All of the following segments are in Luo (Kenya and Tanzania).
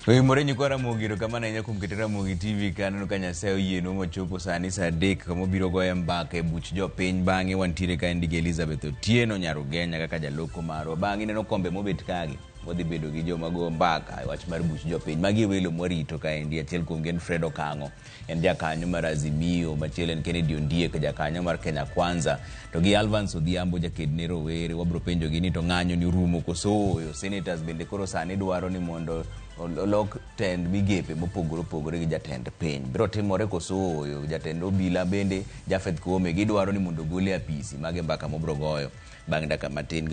Oimore nyikwa Ramogi, erokamano ahinya kuom keto Ramogi TV ka aneno ka Nyasaye oyienwa mochopo sani saa adek kama obiro goye mbaka e buch jopiny. Bang'e wantiere kaendi gi Elizabeth Otieno Nyarugenya kaka jaloko marwa. Bang'e ineno kombe mobet kagi wadhi bedo gi joma go mbaka e wach mar buch jopiny. Magi e welo mwarito kaendi, achiel kuomgi en Fred Okang'o, en jakanyo mar Azimio, machielo en Kennedy Ondiek, jakanyo mar Kenya Kwanza, to gi Alvance Odhiambo, jaked ne rowere. Wabro penjogi ni to ng'anyo ni orumo koso ooyo. Senators bende koro sani dwaro ni mondo olok tend migepe mopogore opogore gi jatend piny. Biro timore koso ooyo? Jatend obila bende Japheth Koome gidwaro ni mondo ogole apisi. Mago e mbaka mobro goyo bang' dakika matin.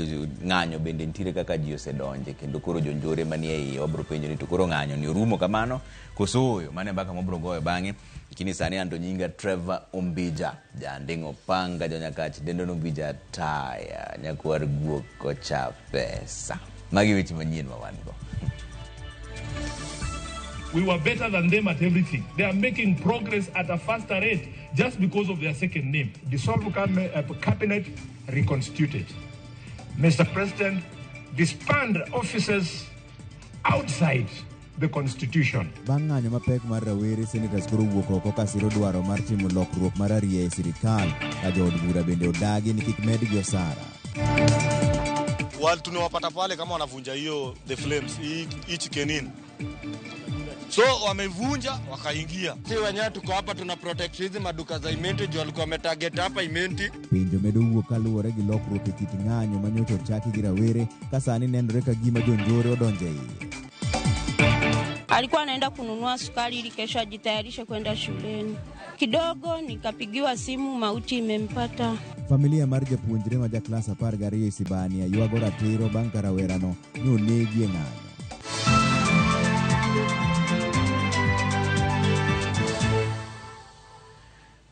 Ng'anyo bende nitiere kaka ji osedonje kendo koro jonjore manie iye wabro penjo ni to koro ng'anyo ni orumo kamano koso ooyo. Mano e mbaka mobro goyo bang'e. Lakini sani anto nyinga Trevor Ombija, janding' opanga, jonyakach dendo Ombija taya, nyakwar guok kocha pesa. Magi weche manyien ma wan go. We were better than them at everything. They are making progress at a faster rate just because of their second name. Dissolve cabinet, reconstituted. Mr. President, disband officers outside the constitution. Bang' ng'anyo mapek mar rawere, senators koro wuok oko ka siro dwaro mar timo lokruok mar arieya e sirikal, ka jood bura bende odagi ni kik medgi osara. Wal tumewapata pale kama wanavunja hiyo the flames hii hii chicken inn. So wamevunja wakaingia. Si wenyewe tuko hapa tuna protect hizi maduka za Imenti juu walikuwa wametarget hapa Imenti. Penjo medo wuok kaluwore gi lokruok e kit ng'anyo ma nyocha ochaki gi rawere ka sani nenore ka gima jonjore odonjo e iye. Alikuwa anaenda kununua sukari ili kesho ajitayarishe kwenda shuleni. Kidogo nikapigiwa simu, mauti imempata. Familia mar japuonjre ma ja klas 12 e Sibania ywago ratiro bang' ka rawerano ne onegi e ng'anyo.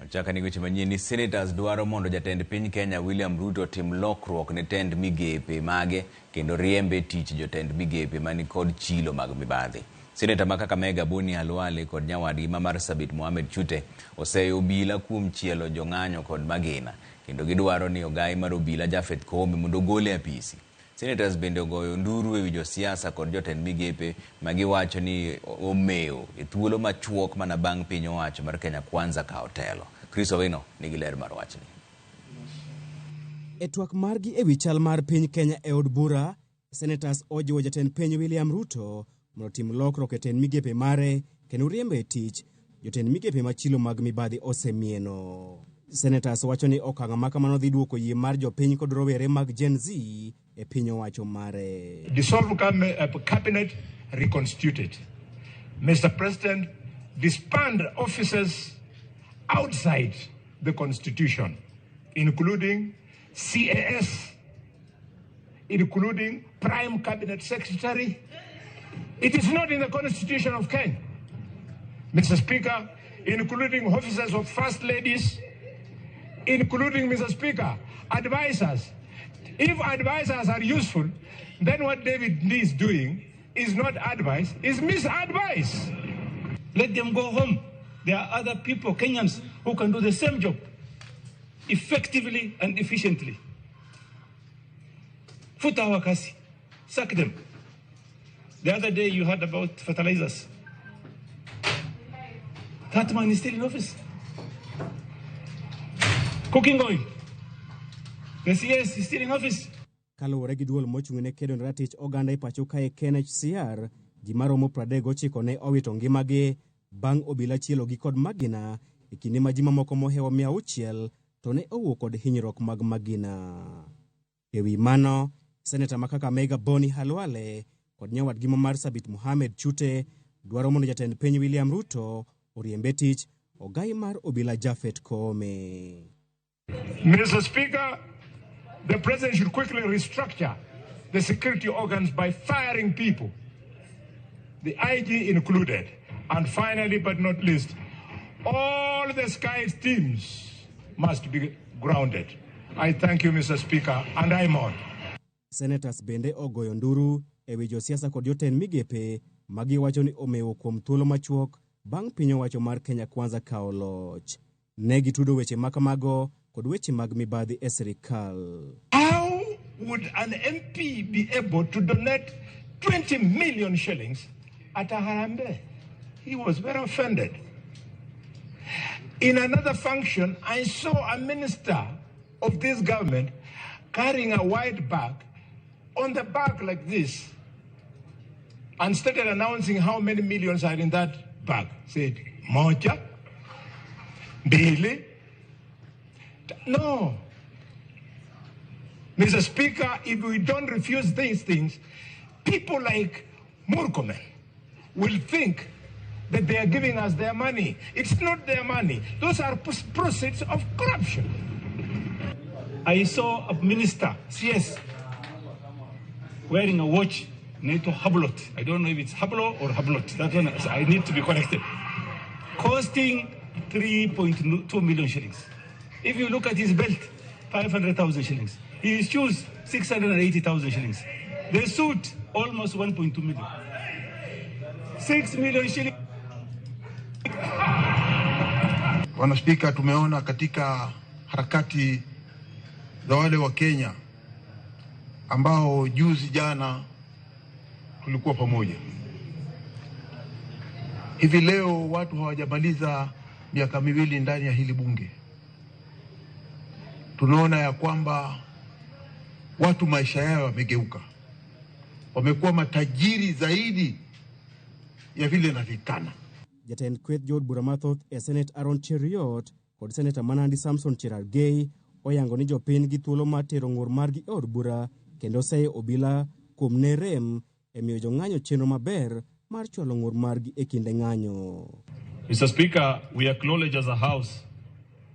Ochaka ni weche manyien ni senators dwaro mondo jatend piny Kenya William Ruto otim lokruok ne tend migepe mage kendo riembe tich jotend migepe mani kod chilo mag mibadhi. Seneta ma Kakamega Boni Khalwale kod nyawadgi ma Marsabit Mohamed Chute oseyo obila kuom chielo jong'anyo kod magina kendo gidwaro ni ogai mar obila Japheth Koome mondo ogole e apisi. Senators bende ogoyo nduru ewi josiasa kod jotend migepe ma giwacho ni omewo e thuolo machuok mana bang' piny owacho mar Kenya Kwanza kawo telo. Chris Owino nigi ler mar wachni. E twak margi ewi chal mar piny Kenya e od bura, senators ojiwo jatend piny William Ruto mondo otim lokruok e tend migepe mare kendo riembo e tich jotend migepe machilo mag mibadhi osemieno. Senators wacho ni okang' ma kamano dhi duoko yie mar jopiny kod rowere mag Gen Z e piny owacho mare. Dissolve cabinet, reconstituted. Mr. President, disband officers outside the constitution, including CAS, including Prime Cabinet Secretary. It is not in the constitution of Kenya. Mr. Speaker, including officers of First Ladies, including, Mr. Speaker, advisors. If advisors are useful, then what David Ndii is doing is not advice, is misadvice. Let them go home. There are other people, Kenyans, who can do the same job effectively and efficiently. Futa hawa kazi, sack them. The other day you heard about fertilizers. That man is still in office. Cooking oil. The CS is still in office. Kaluwore gi duol mochung' ne kedo ne ratich oganda e pacho kae KNHCR, ji maromo 39 ne owito ngimagi bang' obila chielo gi kod magina e kinde ma ji mamoko mohewo 600 to ne owuok kod hinyruok mag magina. E wi mano, seneta ma Kakamega Boni Khalwale kod nyawadgi ma Marsabit Mohamed Chute dwaro mondo jatend piny William Ruto oriembe tich ogai mar obila Japheth Koome. Mr. Speaker, the president should quickly restructure the security organs by firing people, the IG included. And finally, but not least, all the Sky teams must be grounded. I thank you, Mr. Speaker, and I'm on. Senators bende ogoyo nduru ewi josiasa kod jotend migepe ma giwacho ni omewo kuom thuolo machuok bang' piny owacho mar Kenya Kwanza kawo loch. Ne gitudo weche makamago kod weche mag mibadhi e sirikal. How would an MP be able to donate 20 million shillings at a Harambee. He was very offended. In another function, I saw a minister of this government carrying a white bag on the back like this and started announcing how many millions are in that bag. Said, moja, mbili. No. Mr. Speaker, if we don't refuse these things, people like Murkomen will think that they are giving us their money. It's not their money. Those are proceeds of corruption. I saw a minister, CS, wearing a watch, NATO Hublot. I don't know if it's Hublot or Hublot. That one, I need to be corrected. Costing 3.2 million shillings. If you look at his belt, 500,000 shillings. His shoes, 680,000 shillings. The suit, almost 1.2 million. 6 million shillings. Bwana Spika, tumeona katika harakati za wale wa Kenya ambao juzi jana tulikuwa pamoja. Hivi leo watu hawajamaliza miaka miwili ndani ya hili bunge. Tunaona ya kwamba watu maisha yao yamegeuka. Wamekuwa matajiri zaidi ya vile inavyokana. Jatend kweth jood bura mathoth e Senate Aaron Cheruiyot kod Seneta ma Nandi Samson Cherargei oyango ni jopiny gi thuolo mar tero ng'ur margi e od bura kendo seyo obila kuom ne rem e miyo jong'anyo chenro maber mar chwalo ng'ur margi e kinde ng'anyo. Mr. Speaker, we acknowledge as a house,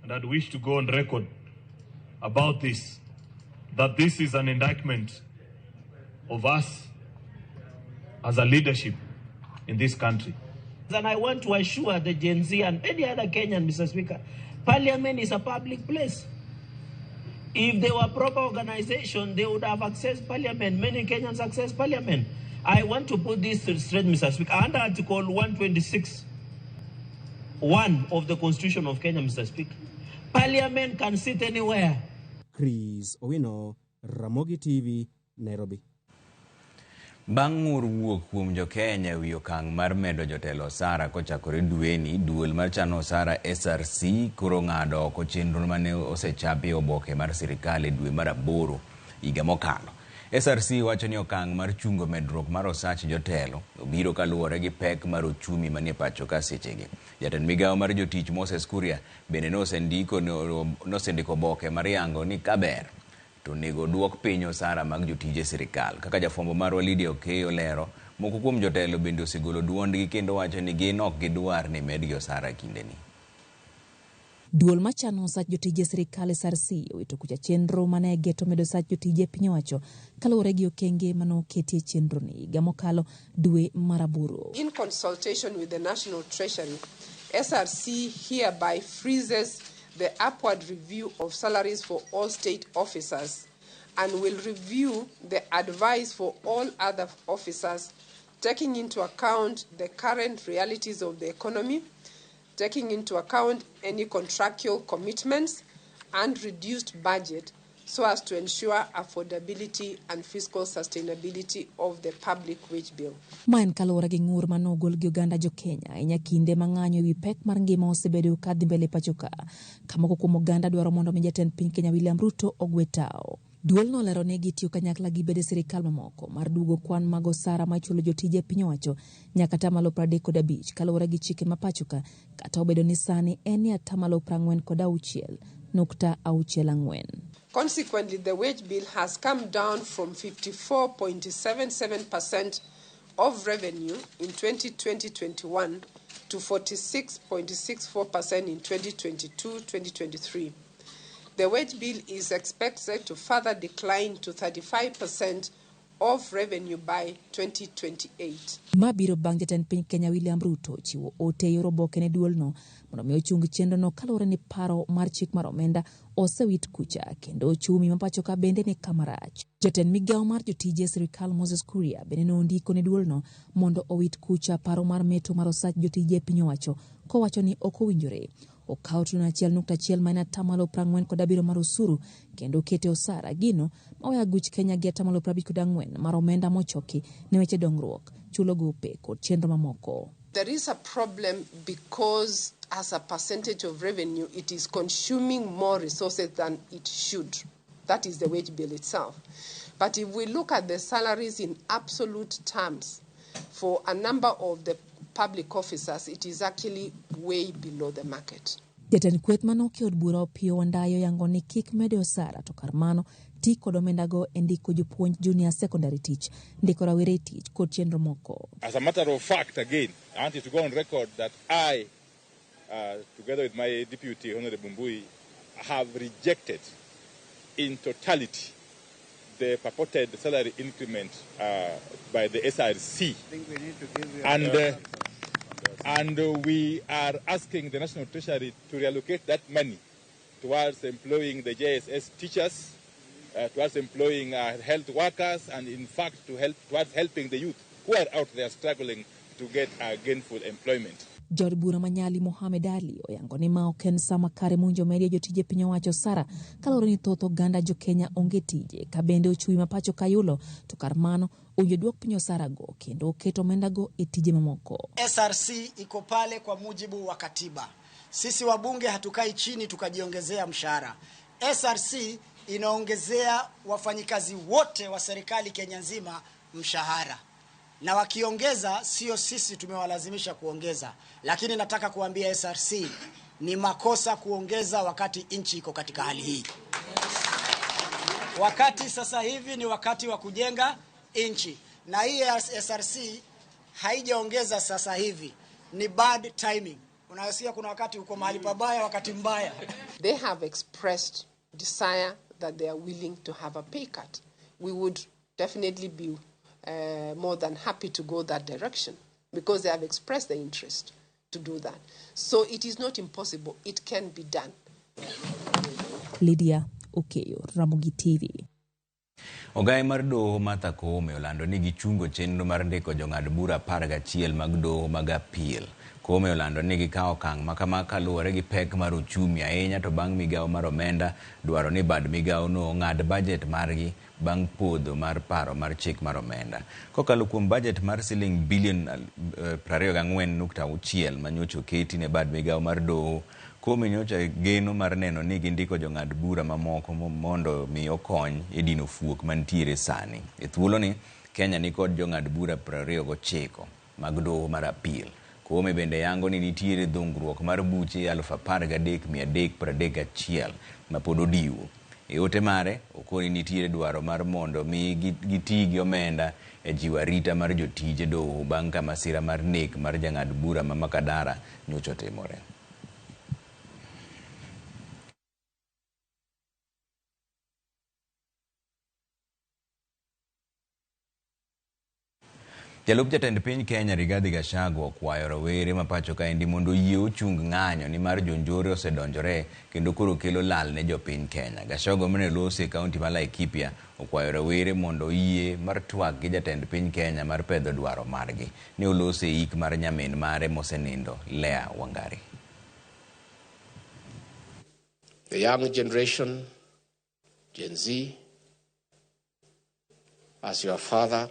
and I'd wish to go on record about this, that this is an indictment of us as a leadership in this country. And I want to assure the Gen Z and any other Kenyan, Mr. Speaker, Parliament is a public place. If they were proper organization, they would have accessed Parliament. Many Kenyans access Parliament. I want to put this straight, Mr. Speaker. Under Article 126(1) of the Constitution of Kenya, Mr. Speaker, Parliament can sit anywhere. Chris Owino, Ramogi TV, Nairobi. Bang' ng'ur wuok kuom jo-Kenya ewi okang' mar medo jotelo osara kochakore dweni, duol mar chano osara SRC koro ng'ado oko chenro mane osechapi e oboke mar sirikal e dwe mar aboro higa mokalo. SRC wacho ni okang' mar chungo medruok mar osach jotelo obiro kaluwore gi pek mar ochumi manie pacho ka sechegi. Jatend migawo mar jotich Moses Kuria bende nosendiko oboke mar yango ni kaber to onego duok piny osara mag jotije sirikal. Kaka jafwambo marwa Lydia Okeyo lero, moko kuom jotelo bende osegolo duondgi kendo wacho ni gin ok gidwar ni medgi osara kindeni. Duol machano osach jotije sirikal SRC owito kucha chenro mane geto medo osach jotije piny owacho kaluwore gi okenge mane oketi e chenro ni higa mokalo dwe mar aboro. In consultation with the National Treasury, SRC hereby freezes the upward review of salaries for all state officers and will review the advice for all other officers, taking into account the current realities of the economy, taking into account any contractual commitments and reduced budget so as to ensure affordability and fiscal sustainability of the public wage bill. Ma en kaluwore gi ng'ur mane ogol gi oganda jo Kenya ahinya kinde ma ng'anyo ewi pek mar ngima osebedo ka dhi mbele pacho ka, ka moko kuom oganda dwaro mondo mi jatend piny Kenya William Ruto ogwe tao. Duolno olero ni gitiyo kanyakla gi bede sirikal mamoko mar duogo kwan mag osara ma ichulo jotije piny owacho nyaka 35% kaluwore gi chike ma pacho ka, kata obedo ni sani en e 46.64. Consequently, the wage bill has come down from 54.77% of revenue in 2020-21 to 46.64% in 2022-2023. The wage bill is expected to further decline to 35% of revenue by 2028. Ma biro bang' jatend piny Kenya William Ruto chiwo ote e yor oboke ne duolno mondo mi ochung chenrono kaluwore ni paro mar chik mar omenda osewit kucha kendo ochumi ma pacho ka bende ni kama rach. Jatend migawo mar jotije sirikal Moses Kuria bende nondiko ne duolno mondo owit kucha paro mar meto mar osach jotije e piny owacho kowacho ni ok owinjore okaw trilion 1.1 ma en 47.7 mar osuru kendo okete osara gino maweyo aguch Kenya gi 54 mar omenda mochoki ne weche dongruok. chulo gope kod chenro mamoko. There is a problem because as a percentage of revenue, it is consuming more resources than it should. That is the wage bill itself. But if we look at the salaries in absolute terms, for a number of the public officers, it is actually way below the market. Jatend kweth manoke od bura Opiyo Wandayi oyango ni kik mede osara to kar mano ti kod omendago e ndiko jopuonj junior secondary tich, ndiko rawere e tich kod chenro moko. As a matter of fact, again, I want it to go on record that I, together with my deputy, Honorable Mbui, have rejected in totality the purported salary increment by the SRC. And we are asking the National Treasury to reallocate that money towards employing the JSS teachers, towards employing health workers, and in fact to help towards helping the youth who are out there struggling to get gainful employment. Jaod bura ma Nyali Mohamed Ali oyango ni ma ok en sa makare mowinjo medie jotije piny owacho osara kaluwore ni thoth oganda jokenya onge tije ka bende ochumi ma pacho ka yulo to kar mano owinjo duok piny osara go kendo oket omenda go e tije mamoko. SRC iko pale kwa mujibu wa katiba. Sisi wabunge hatukai chini tukajiongezea mshahara. SRC inaongezea wafanyikazi wote wa serikali Kenya nzima mshahara. Na wakiongeza sio sisi tumewalazimisha kuongeza. Lakini nataka kuambia SRC ni makosa kuongeza wakati nchi iko katika hali hii. Wakati sasa hivi ni wakati wa kujenga nchi. Na hii SRC haijaongeza sasa hivi. Ni bad timing. Unasikia kuna wakati uko mahali pabaya, wakati mbaya. They have expressed desire that they are willing to have a pay cut. We would definitely be more than happy to go that direction because they have expressed their interest to do that. So it is not impossible. It can be done. Lydia Okeyo, Ramogi TV. Ogaye mar doho Martha Koome olando ni gichungo chenro mar ndiko jong'ad bura 11 mag doho mag appeal. Koome olando ni gikawo okang' makama kaluwore gi pek mar ochumi ahinya to bang' migawo mar omenda dwaro ni bad migawono ong'ad bajet margi bang' podho mar paro mar chik mar omenda. Kokalo kuom bajet mar siling bilion 24.6 manyocha oketi ne bad migawo mar doho, Koome nyocha geno mar neno ni gindiko jong'ad bura mamoko mondo mi okony e dino fuok mantiere sani. E thuoloni, Kenya nikod jong'ad bura 29 mag doho mar appeal. Koome bende yango ni nitiere dhungruok mar buche 13,331 ma pod odiwo. E ote mare, okoni nitiere dwaro mar mondo mi giti gi omenda e jiwo arita mar jotije doho bang' ka masira mar nek mar jang'ad bura ma Makadara nyocha otimore. Jalup jatend piny Kenya Rigathi Gachagua okwayo rowere ma pacho kaendi mondo oyie ochung ng'anyo nimar jonjore osedonjore kendo koro kelo lal ne jopiny Kenya. Gachagua mane loso e kaunti ma Laikipia okwayo rowere mondo oyie mar twak gi jatend piny Kenya mar pedho dwaro margi. Ne oloso e ik mar nyamin mare mosenindo Leah Wangari. The young generation, Gen Z, as your father,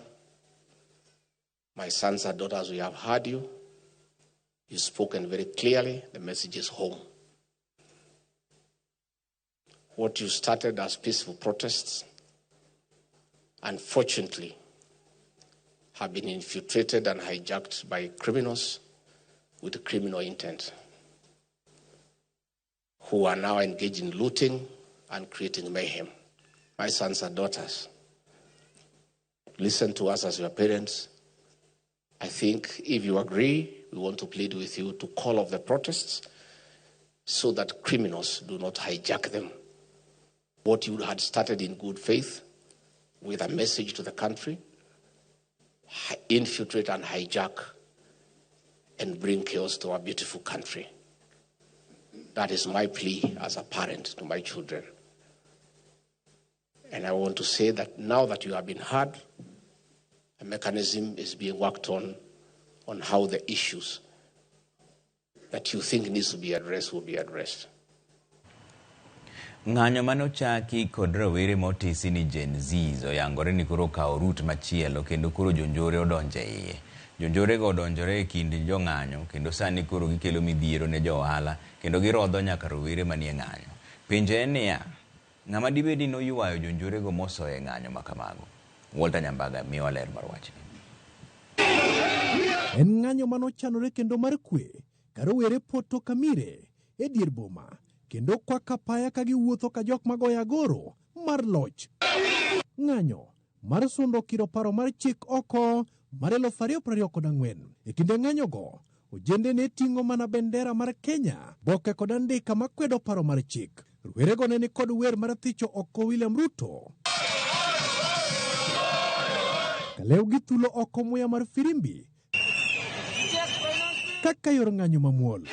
my sons and daughters, we have heard you. You've spoken very clearly. The message is home. What you started as peaceful protests, unfortunately, have been infiltrated and hijacked by criminals with criminal intent, who are now engaged in looting and creating mayhem. My sons and daughters, listen to us as your parents. I think if you agree, we want to plead with you to call off the protests so that criminals do not hijack them. What you had started in good faith with a message to the country, infiltrate and hijack and bring chaos to our beautiful country. That is my plea as a parent to my children. And I want to say that now that you have been heard, a mechanism is being worked on how the issues that you think needs to be addressed will be addressed. Ng'anyo manochaki kod rawere motisi ni Gen Z oyangore ni koro okawo rut machielo kendo koro jonjore odonjo e iye. Jonjorego odonjore e kind jong'anyo kendo sani koro gikelo midhiero ne jo ohala kendo girodho nyaka rowere manie ng'anyo. Penjo en niya, ng'ama dibed ni noywayo jonjorego mosoyo e ng'anyo ma kamago? Walter Nyambaga miyowa ler mar wachni. En ng'anyo manochanore kendo mar kwe ka rowere poto kamire e dier boma kendo kwako apaya ka giwuotho ka jok magoyo agoro mar loch. Ng'anyo mar sundo kiro paro mar chik oko mar 2024. E kinde ng'anyogo, ojende ne ting'o mana bendera mar Kenya, boke kod andika makwedo paro mar chik. Rowerego ne ni kod wer mar thicho oko William Ruto. Kalew gi thulo oko muya mar firimbi kaka yor ng'anyo mamuol.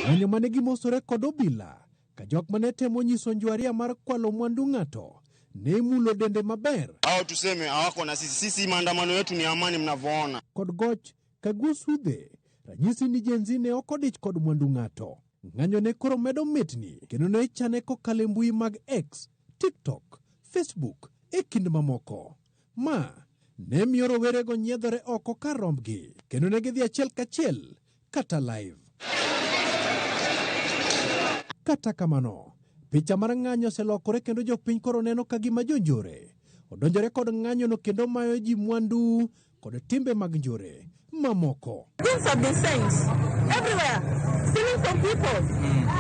Ng'anyo mane gimosore kod obila ka jok mane temo nyiso njwaria mar kwalo mwandu ng'ato ne mulo dende maber. Hao tuseme hawako na sisi. Sisi maandamano yetu ni amani mnavyoona. Kod goch ka gusudhe ranyisi ni Gen Z ne ok odich kod mwandu ng'ato. Ng'anyo ne koro medo mitni kendo ne ichane kokalo e mbui mag X, TikTok, Facebook e kind mamoko. Ma ne miyo rowerego nyiedhore oko kar rombgi kendo ne gidhi achiel kachiel kata live. Kata kamano, picha mar ng'anyo oselokore kendo jopiny koro neno ka gima jonjore odonjore kod ng'anyono kendo mayo ji mwandu kod timbe mag njore mamoko. Things have been sent everywhere, stealing from people,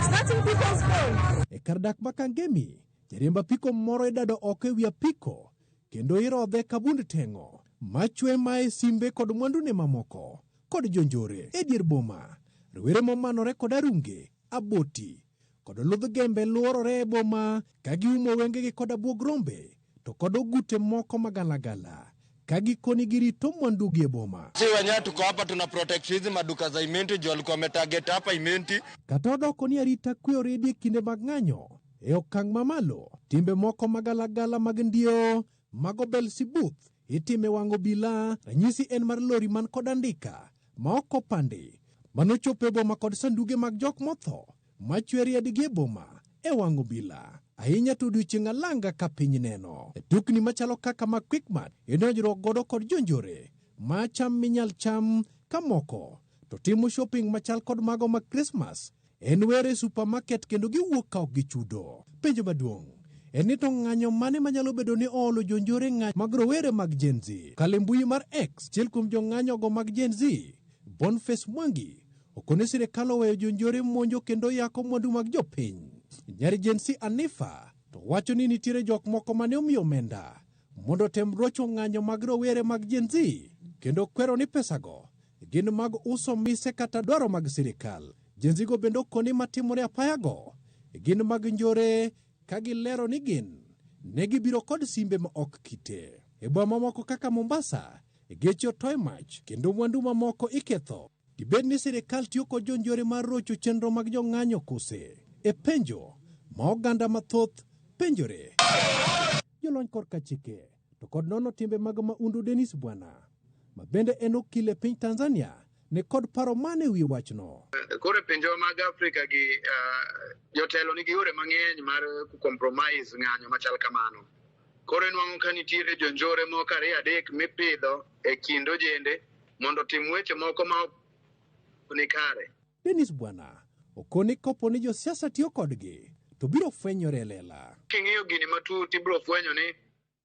snatching people's phone. E kar dak ma Kangemi, jariemb apiko moro idado oko e wi apiko kendo irodhe ka bund teng'o machwe mae simbe kod mwandune mamoko kod jonjore e dier boma. Rowere momanore kod arunge, aboti kod ludh gembe luorore e boma ka giumo wengegi kod abuog rombe to kod ogute moko magalagala ka gikoni girito mwandugi e boma. Si wenyewe tuko hapa tuna protect hizi maduka za Imenti juu walikuwa wametarget hapa Imenti. Kata odoko ni arita kwe oridi e kinde mag ng'anyo e okang' mamalo, timbe moko magalagala mag ndio mago Belsebuth itime wang' obila. Ranyisi en mar lori man kod andika ma ok opandi manochopo e boma kod sanduge mag jok motho machwe riedgi e boma e wang' obila. Ahinya to odiochieng' alanga ka piny neno. E dukni machalo kaka mag Quickmart idonjruok godo kod jonjore ma cham minyal cham ka moko to timo shopping machal kod mago mag Christmas en were e supermarket kendo giwuok ka ok gichudo. Penjo maduong' en ni to ng'anyo mane manyalo bedo ni oolo jonjore ng'anyo mag rowere mag Gen Z. Kale mbui mar X, achiel kuom jong'anyogo mag Gen Z, Boniface Mwangi, okone sirikal oweyo jonjore monjo kendo yako mwandu mag jopiny. Nyar Gen Z Anifa to wacho ni nitiere jok moko mane omiyo omenda mondo otem rocho ng'anyo mag rowere mag Gen Z kendo kwero ni pesago gin mag uso mise kata dwaro mag sirikal. Gen Z go bende okoni matimore apayago gin mag njore ka gilero ni gin ne gibiro kod simbe ma ok kite. E boma moko kaka Mombasa, geche otoye mach kendo mwandu mamoko iketho. Dibed ni sirikal tiyo kod jonjore mar rocho chenro mag jong'anyo kose? E penjo ma oganda mathoth penjore. Jolony korka chike to kod nono timbe mag maundu Dennis Bwana ma bende en okil e piny Tanzania ne kod paro mane wi wachno. Koro e pinjewa mag Afrika gi jotelo nigi yore mang'eny mar compromise ng'anyo machal kamano. Koro inwang'o ka nitiere jonjore moko ariyo adek mipidho e kind ojende mondo otim weche moko ma ok ni kare. Dennis Bwana okoni kopo ni josiasa tiyo kodgi to biro fwenyore e lela. King'iyo gini matut ibiro fwenyo ni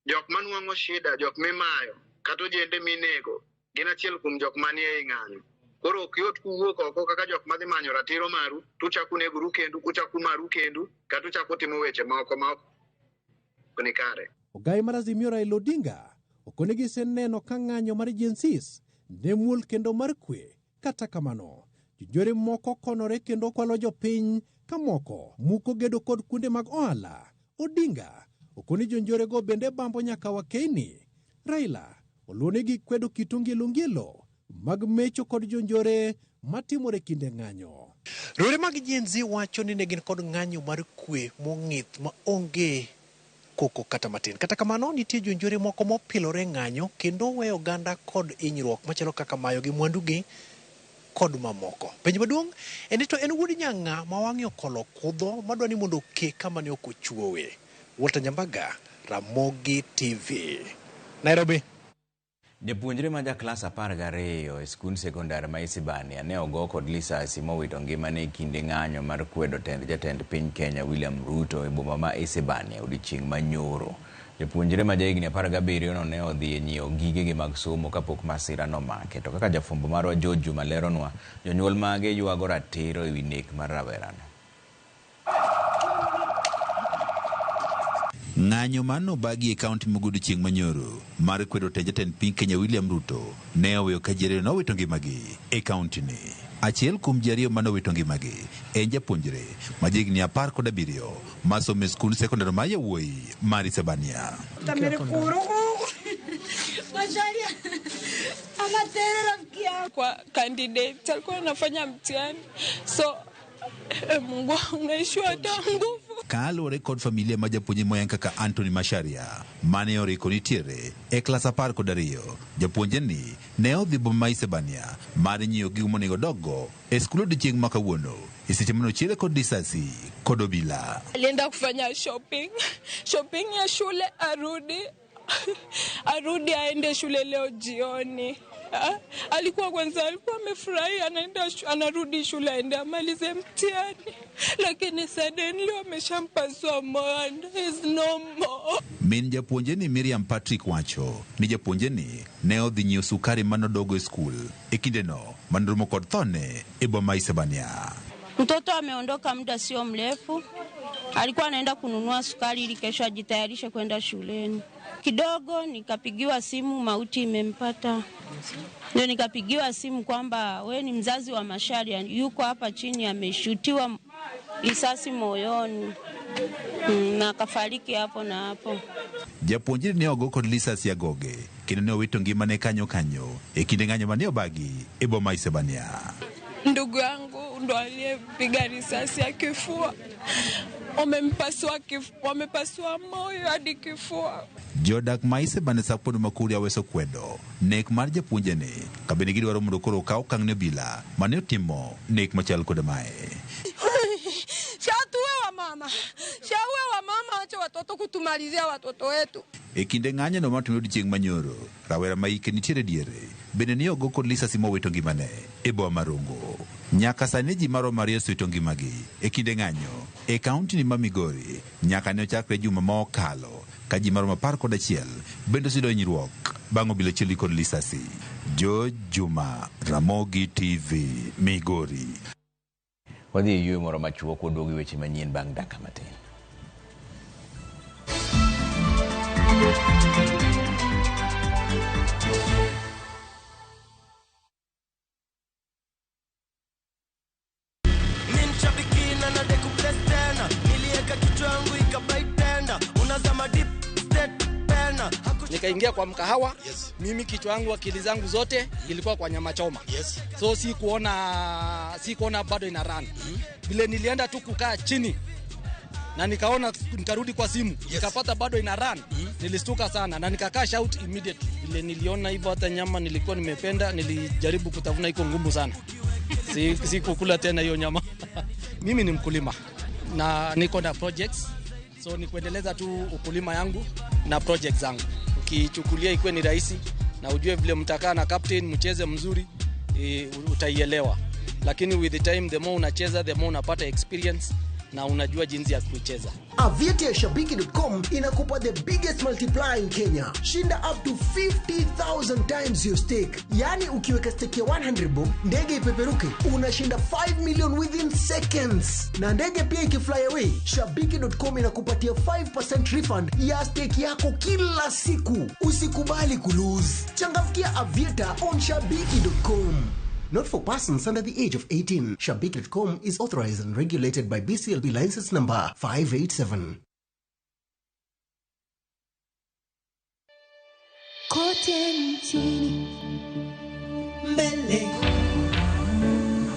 jok manwang'o shida, jok mimayo kata ojende minego gin achiel kuom jok manie ei ng'anyo. Koro ok yot kuwuok oko kaka jok madhi manyo ratiro maru tuchako negoru kendu, uchako maru kendu kata uchako timo weche moko ma ok ni kare. Ogai mar Azimio Raila Odinga okoni giseneno ka ng'anyo mar Gen Zs ne muol kendo mar kwe. Kata kamano, jonjore moko konore kendo kwalo jopiny ka moko muko gedo kod kuonde mag ohala. Odinga okoni jonjorego bende bambo nyaka wakeyni. Raila oluonegi kwedo kit ongielo ngielo mag mecho kod jonjore matimore kinde ng'anyo. Rowere mag Gen Z wacho ni ne gin kod ng'anyo mar kwe mong'ith ma onge koko kata matin. Kata kamano, nitie jonjore moko mopilore ng'anyo kendo weyo oganda kod hinyruok machalo kaka mayo gi mwandugi kod mamoko. Penjo maduong' en ni to en wuod nyang'a ma wang'e okolo kudho madwa ni mondo oke kama ne ok ochuowe. Walter Nyambaga, Ramogi TV, Nairobi. Japuonjre ma ja klas 12 e skund sekondar ma Isibania ne ogo kod lisasi mowito ngimane e kinde ng'anyo mar kwedo tend jatend piny Kenya William Ruto e boma ma Isebania odiechieng' ma nyoro. Japuonjre ma jahigni 17 no ne odhi e nyiewo gigege mag somo kapok masira nomake. To kaka jafwambo marwa George Juma leronwa, jonyuol mage ywago ratiro e wi nek mar rawerano. Ng'anyo mar nobagi e kaunti ma Ugwe chieng' manyoro mar kwedo tend jatend piny Kenya William Ruto ne oweyo ka ji ariyo nowito ngimagi e kaunti ni. Achiel kuom ji ariyo mane owito ngimagi en japuonjre ma jahigni 17 masomo e skund sekondar mar yawuoyi mar Isebania. Kwa candidate alikuwa anafanya mtihani, so Mungu unaishiwa hata nguvu. Kaluwore kod familia ma japuonjre moyang kaka Anthony Macharia mane oriko nitiere e klas 12, japuonjre ni ne odhi boma ma Isebania mar nyiewo gigo monego odoggo e skul odiochieng' ma kawuono e seche mane ochiele kod risasi kod obila. Alienda kufanya shopping ya shule, arudi aende shule leo jioni. Alikuwa kwanza alikuwa amefurahi, anaenda anarudi shule aende amalize mtihani, lakini suddenly wameshampasua moyo and is no more. Min japuonjre ni Miriam Patrick wacho ni japuonjre ni ne odhi nyiewo sukari manodogo e skul e kindeno manoromo kod thone e boma Isebania. Mtoto ameondoka muda sio mrefu, alikuwa anaenda kununua sukari ili kesho ajitayarishe kwenda shuleni. Kidogo nikapigiwa simu, mauti imempata. Ndio nikapigiwa simu kwamba we ni mzazi wa Macharia, yuko hapa chini ameshutiwa risasi moyoni na akafariki hapo na hapo. Japuonjre ne ogo kod lisasi agoge kendo ne owito ngimane kanyo kanyo e kinde ng'anyo mane obagi e boma Isebania. Ndugu yangu ndo aliyepiga risasi ya kifua, wamepasua moyo hadi kifua. Jodak ma Isebania Sapon Makuri aweso kwedo nek mar japuonjre ni kabende gidwaro mondo koro okaw okang' ne obila mane otimo nek machal kod mae. Shatuwe wa mama, shawe wa mama, acha watoto kutumalizia watoto wetu. E kinde ng'anyo no matimore odiochieng' manyoro, rawera ma hike nitiere diere bende ne ogo kod lisasi mowito ngimane e boma ma Rongo. Nyaka sani ji maromo ariyo osewito ngimagi e kinde ng'anyo e kaunti ni ma Migori nyaka ne ochakre juma ma okalo ka ji maromo 11 bende oseyudo hinyruok bang' obila chielo kod lisasi. George Juma, Ramogi TV, Migori. Wadhi e yueyo moro machuok, waduogo e weche manyien bang' dakika matin. Nikaingia kwa mkahawa. Yes. Mimi kichwa yangu akili zangu zote ilikuwa kwa nyama choma. Yes. So sikuona bado ina run. Vile nilienda tu kukaa chini na nikaona, nikarudi kwa simu. Yes. Nikapata bado ina run. Nilistuka sana na nika cash out immediately. Vile niliona hivyo hata nyama nilikuwa nimependa, nilijaribu kutafuna, iko ngumu sana. Sikukula tena hiyo nyama. Mimi ni mkulima na niko na projects. So ni kuendeleza tu ukulima yangu na project zangu. Ukichukulia ikuwe ni rahisi na ujue vile mtakaa na captain mcheze mzuri, utaielewa. Lakini with the time, the more unacheza, the more unapata experience na unajua jinsi ya kuicheza. Aviator Shabiki.com inakupa the biggest multiplier in Kenya. Shinda up to 50,000 times your stake. Yani ukiweka stake ya 100 bob, ndege ipeperuke, unashinda 5 million within seconds. Na ndege pia ikifly away, Shabiki.com inakupatia 5% refund ya stake yako kila siku. Usikubali kulose. Changamkia Aviator on Shabiki.com. Not for persons under the age of 18. Shabiki.com is authorized and regulated by BCLB license number 587. Kote nchini, mbele,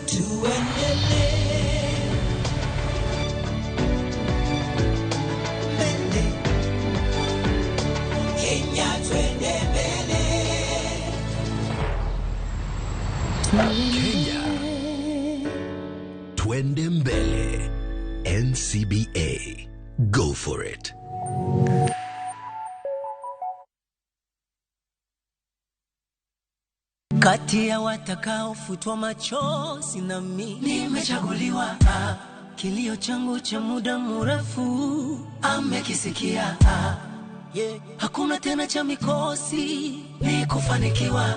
tuendelee. Mbele, Kenya twende mbele. Kenya, twende mbele. NCBA, go for it. Kati ya watakaofutwa machozi na mimi nimechaguliwa. Kilio changu cha muda mrefu amekisikia. Yeah. Hakuna tena cha mikosi, ni kufanikiwa.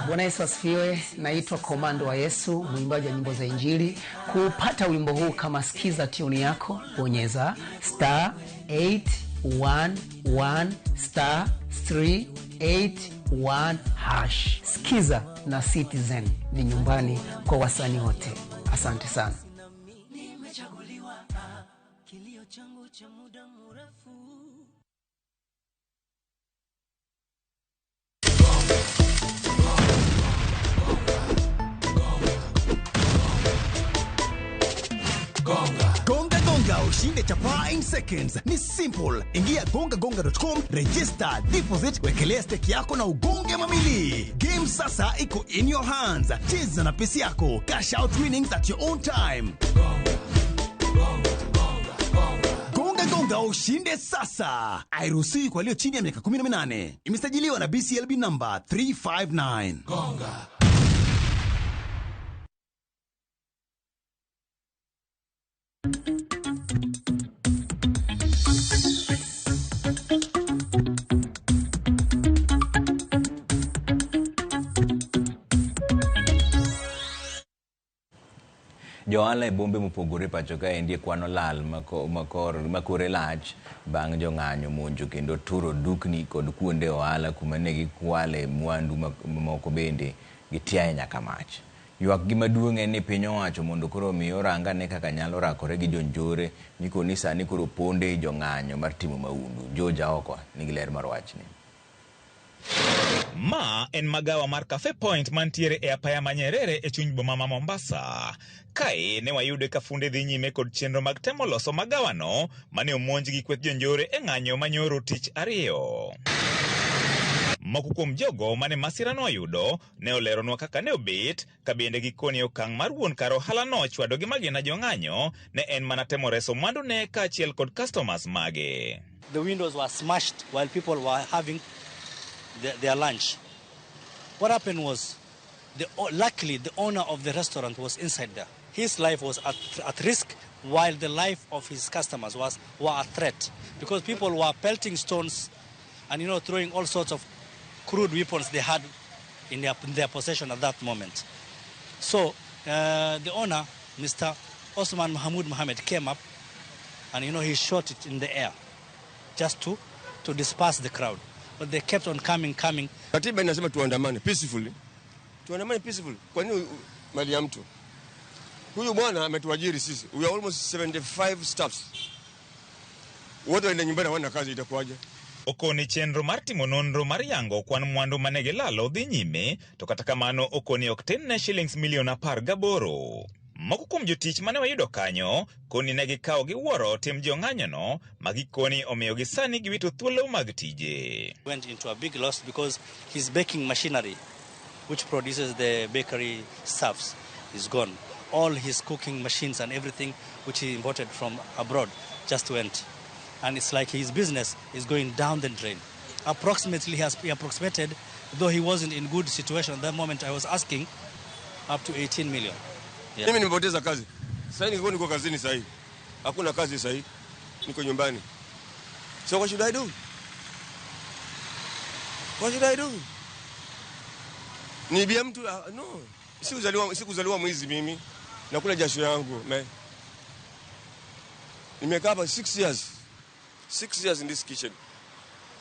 Bwana Yesu asifiwe. Naitwa Komando wa Yesu, mwimbaji wa nyimbo za Injili. Kupata wimbo huu kama sikiza tune yako, bonyeza star 811 star 381 hash. Sikiza na Citizen ni nyumbani kwa wasanii wote. Asante sana. Nimechaguliwa. Kilio changu cha muda mrefu. Gonga Gonga ushinde chapaa in seconds. Ni simple. Ingia gongagonga.com, register, deposit, wekelea stake yako na ugonge mamili. Game sasa iko in your hands. Cheza na pesi yako. Cash out winnings at your own time. Gonga Gonga ushinde sasa. Hairuhusiwi kwa walio chini ya miaka 18. Imesajiliwa na BCLB number 359. Gonga. Jo ohala e bombe mopogore pacho kaendi e kwan olal makore lach bang' jong'anyo monjo kendo turo dukni kod kuonde ohala kuma ne gikwale mwandu mamoko bende gitiaye nyaka mach. Ywak gi maduong' en ni piny owacho mondo koro omi orangane kaka nyalo rakore gi jonjore mikoni sani koro ponde jong'anyo mar timo mahundu. George Aokwa nigi ler mar wachni. Ma en magawa mar Cafe Point mantiere e apaya ma Nyerere e chuny boma ma Mombasa. Kae ne wayude ka funde dhi nyime kod chenro mag temo loso magawano mane omonj gi kweth jonjore e ng'anyo manyoro tich ariyo. Moko kuom jogo mane masirano oyudo ne oleronwa kaka ne obet, ka bende gikoni okang' mar wuon kar ohalano chwado gi magina jong'anyo ne en mana temo reso mwandune kaachiel kod customers mage. The windows were smashed while people were having their lunch. What happened was, luckily the owner of the restaurant was inside there. His life was at risk, while the life of his customers were a threat, because people were pelting stones and throwing all sorts of crude weapons they had in their possession at that moment. So the owner, Mr. Osman Mahmoud Mohamed, came up and he shot it in the air just to disperse the crowd. But they kept on coming. Katiba inasema tuandamane peacefully. Tuandamane peacefully. Kwa nini mali ya mtu? Huyu bwana ametuajiri sisi. We are almost 75 staffs. Wote waende nyumbani hawana kazi, itakuwaje? Okoni chenro mar timo nonro mar yango kwan mwandu mane gilalo dhi nyime, to kata kamano okoni ok tin ne shillings milion 18. Moko kuom jotich mane wayudo kanyo koni ne gikawo gi wuoro tim jong'anyono ma gikoni omiyo gi sani giwito thuolo mag tije. Went into a big loss because his baking machinery, which produces the bakery stuffs, is gone. All his cooking machines and everything which he imported from abroad just went. And it's like his business is going down the drain. Approximately, he approximated, though he wasn't in good situation at that moment, I was asking, up to 18 million. Yeah. Mimi nimepoteza kazi. Sasa niko kazini sasa hivi. Hakuna kazi sasa hivi. Niko nyumbani. So what should I do? What should I do? Niibia mtu? No. Sikuzaliwa mwizi mimi. Nakula jasho yangu. Nimekaa hapa 6 years. 6 years in this kitchen.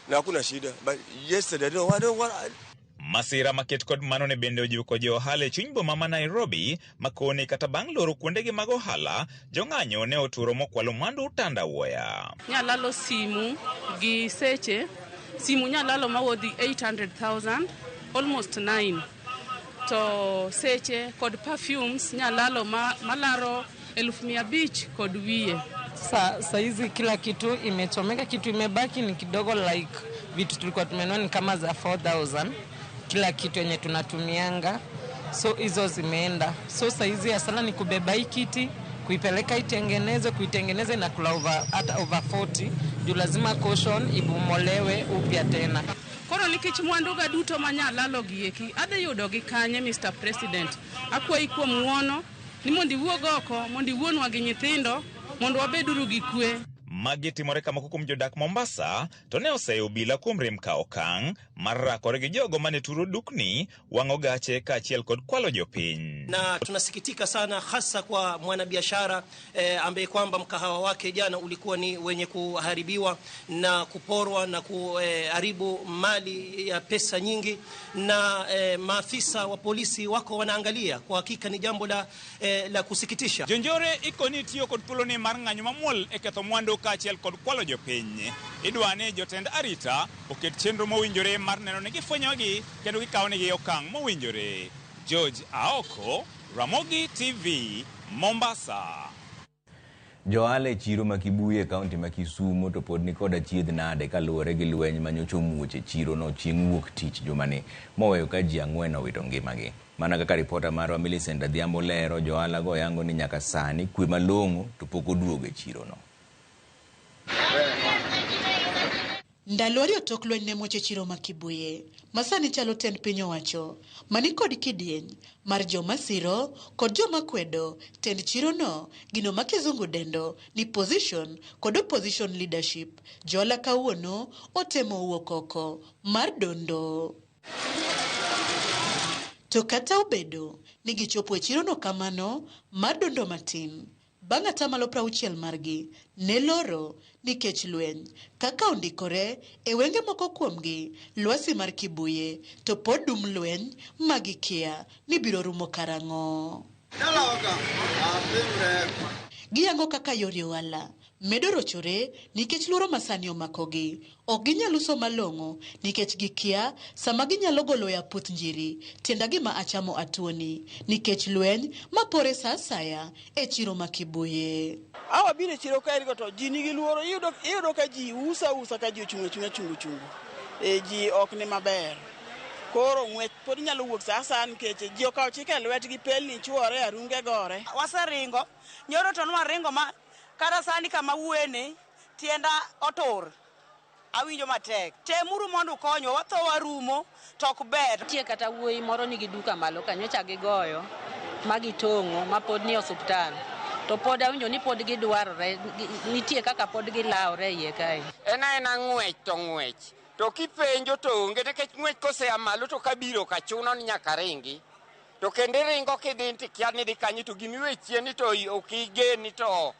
Na hakuna shida. But yesterday I don't want. Masira maket kod mano ne bende ojiwo kod jo ohala e chuny boma ma Nairobi makoni kata bang' loro kuondegi mag ohala, jong'anyo ne oturo mokwalo mwandu tandawuoya. Nyalalo simu gi seche, simu nyalalo mawodhi 800,000, almost 9. To seche kod perfumes nyalalo malaro 500,000 kod wiye. Saizi kila kitu imechomeka, kitu imebaki ni kidogo, like vitu tulikuwa tumenunua ni kama za 4,000 kila kitu yenye tunatumianga, so hizo zimeenda. So saizi hasara ni kubeba hii kiti kuipeleka itengenezwe, kuitengeneza na kula over, hata over 40 juu lazima caution ibomolewe upya tena. Koro Koro nikech mwanduga duto manyalalo gieki adhi yudogi kanye Mr. President? Akwayi kuom ng'uono ni mondo iwuog oko, mondo iwuonwa gi nyithindo, mondo wabeduru gi kwe. Magi timore ka moko kuom jodak Mombasa to ne oseyo obila kuom rem kawo okang' mar rakore gi jogo mane turo dukni, wang'o gache kaachiel kod kwalo jopiny. Na tunasikitika sana hasa kwa mwanabiashara ambaye kwamba mkahawa wake jana ulikuwa ni wenye kuharibiwa na kuporwa na kuharibu mali ya pesa nyingi, na maafisa wa polisi wako wanaangalia. Kwa hakika ni jambo la kusikitisha. Jonjore ikoni tiyo kod thuoloni mar ng'anyo mamuol e ketho mwandu kaachiel kod kwalo jopiny. Idwa ni jotend arita oket chenro mowinjore mar neno ni gifwenyogi kendo gikawonegi okang' mowinjore. George Aoko, Ramogi TV, Mombasa. Johala e chiro ma Kibuye e kaunti ma Kisumu to pod nikod achiedh nade kaluwore gi lweny manyocha omuoch e chirono chieng' wuok tich jumani moweyo ka ji 4 owito ngimagi. Mana kaka ripota marwa Millicent Adhiambo lero, johala go yango ni nyaka sani kwe malong'o to pok oduogo e chirono. Ndalo ariyo tok lweny ne muoch e chiro ma Kibuye, ma sani chalo tend piny owacho, mani kod kidieny mar joma siro kod joma kwedo tend chirono, gino ma kizungu dendo ni position kod opposition leadership. Johala kawuono otemo wuok oko mar dondo. To kata obedo ni gichopo e chirono kamano mar dondo matin, bang' atamalo 60 margi ne loro nikech lweny kaka ondikore e wenge moko kuomgi lwasi mar Kibuye to pod dum lweny magikia ni biro rumo karang'o. Giyango kaka yore ohala medo rochore nikech luoro masani omakogi. Ok ginyal uso malong'o nikech gikia sama ginyalo golo e aputh njiri tienda gima achamo atuoni nikech lweny mapore sa asaya e chiro ma Kibuye. Awa biro e chiro kaeri go to ji nigi luoro, iyudo ka ji usa usa ka ji ochung' achung'a chungo chungo. Ji ok ni maber. Koro ng'wech pod nyalo wuok sa asaya nikech ji okawo chike e lwetgi, pelni chuore, arunge gore. Waseringo, nyoro to nwaringo ma kata sani kama wuoyeni tienda otur. Awinjo matek. Temuru mondo ukonywa, watho warumo to ok ber. Nitie kata wuoyi moro nigi duka malo ka nyocha gigoyo ma gitong'o ma pod ni osuptal. To pod awinjo ni pod gidwarore, nitie kaka pod gilawore iye kae. En aena ng'wech to ng'wech. To kipenjo to onge nikech ng'wech kosea malo to kabiro ka chuno ni nyaka ringi. To kendo iringo kidhi tikia ni dhi kanye to gimiwe chien ni to ok igen to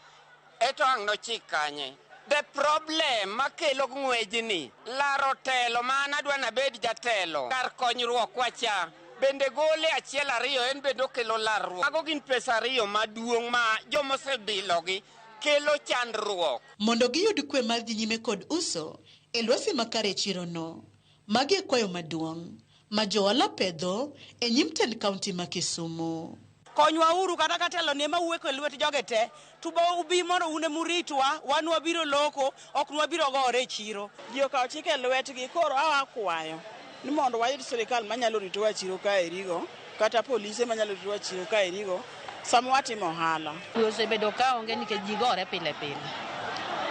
eto ang' nochik kanye. The problem makelo ng'wejni, laro telo ma an adwa nabed jatelo, kar konyruok wacha, bende gole achiel ariyo en bende okelo larruok. Mago gin pesa ariyo maduong' ma jomosebilogi kelo chandruok. Mondo giyud kwe mar dhi nyime kod uso e lwasi makare e chirono, magi e kwayo maduong' ma johala pedho e nyim tend kaunti ma Kisumu. Konywa uru kata ka telo ni ema wuok e lwet joge te, to bo ubi mondo un emuritwa, wan wabiro loko, ok nwabiro gore e chiro. Ji okawo chike e lwetgi, koro awa kwayo ni mondo wayud sirikal manyalo ritowa e chiro kaerigo, kata polise manyalo ritowa e chiro kaerigo sama watimo ohala. Kwe osebedo ka onge nikech ji gore pile pile.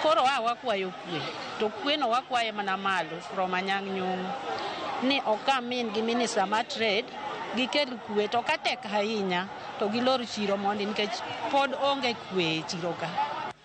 Koro a wakwayo kwe, to kweno wakwaye mana malo from Anyang' Nyong'o ni okamin gi minister mar trade gikel kwe, to ka tek ahinya to gilor chiro mondi nikech pod onge kwe e chiro ka.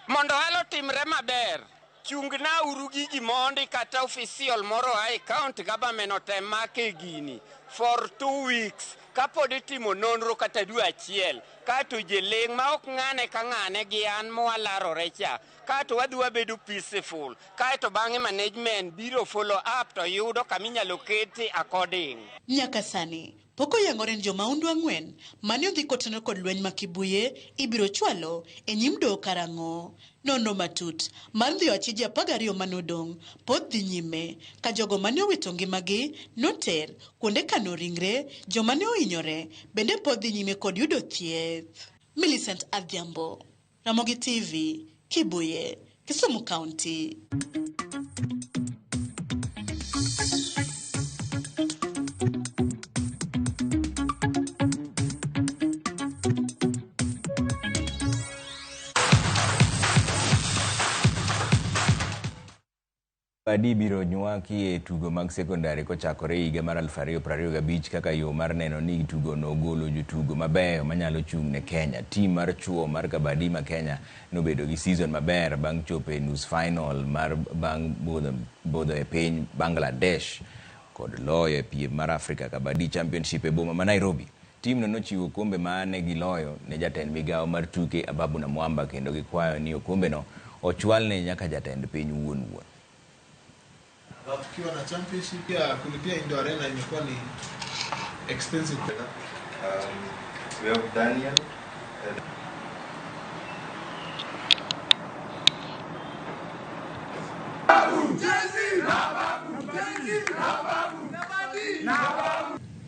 Mondo ohala otimre maber, chungna uru gigi mondi kata official moro a e county government otem make gini for 2 weeks kapod itimo nonro kata dwe achiel, kato ji ling' ma ok ng'ane ka ng'ane gi an mwalarore cha, kato wadhi wabedo peaceful, kaeto bang'e management biro follow up to yudo kaminyalo kete according. Nyaka sani pok oyangore ni jomaundu 4 mane odhi kotenore kod lweny ma Kibuye ibiro chwalo e nyim doho karang'o. Nonro matut mar ndhiyo achije 12 manodong' pod dhi nyime ka jogo mane owito ngimagi noter kuonde kano ringre, joma ne ohinyore bende pod dhi nyime kod yudo thieth. Millicent Adhiambo, Ramogi TV, Kibuye, Kisumu County. Kabaddi biro nywaki e tugo mag sekondari kochakore higa mar 2025 kaka yo mar neno ni tugono ogolo jotugo mabeyo manyalo chung' ne Kenya. Tim mar chuo mar kabaddi ma Kenya nobedo gi season maber bang' chopo e nus final mar bang' budho e piny Bangladesh kod loyo e piem mar Africa Kabaddi Championship e boma ma Nairobi. Timno nochiwo okombe mane giloyo ne jatend migawo mar tuke Ababu Namwamba kendo gikwayo ni okombeno ochwalne nyaka jatend piny wuon wuon. Tukiwa na championship ya kulipia Indo Arena imekuwa ni expensive. We have Daniel.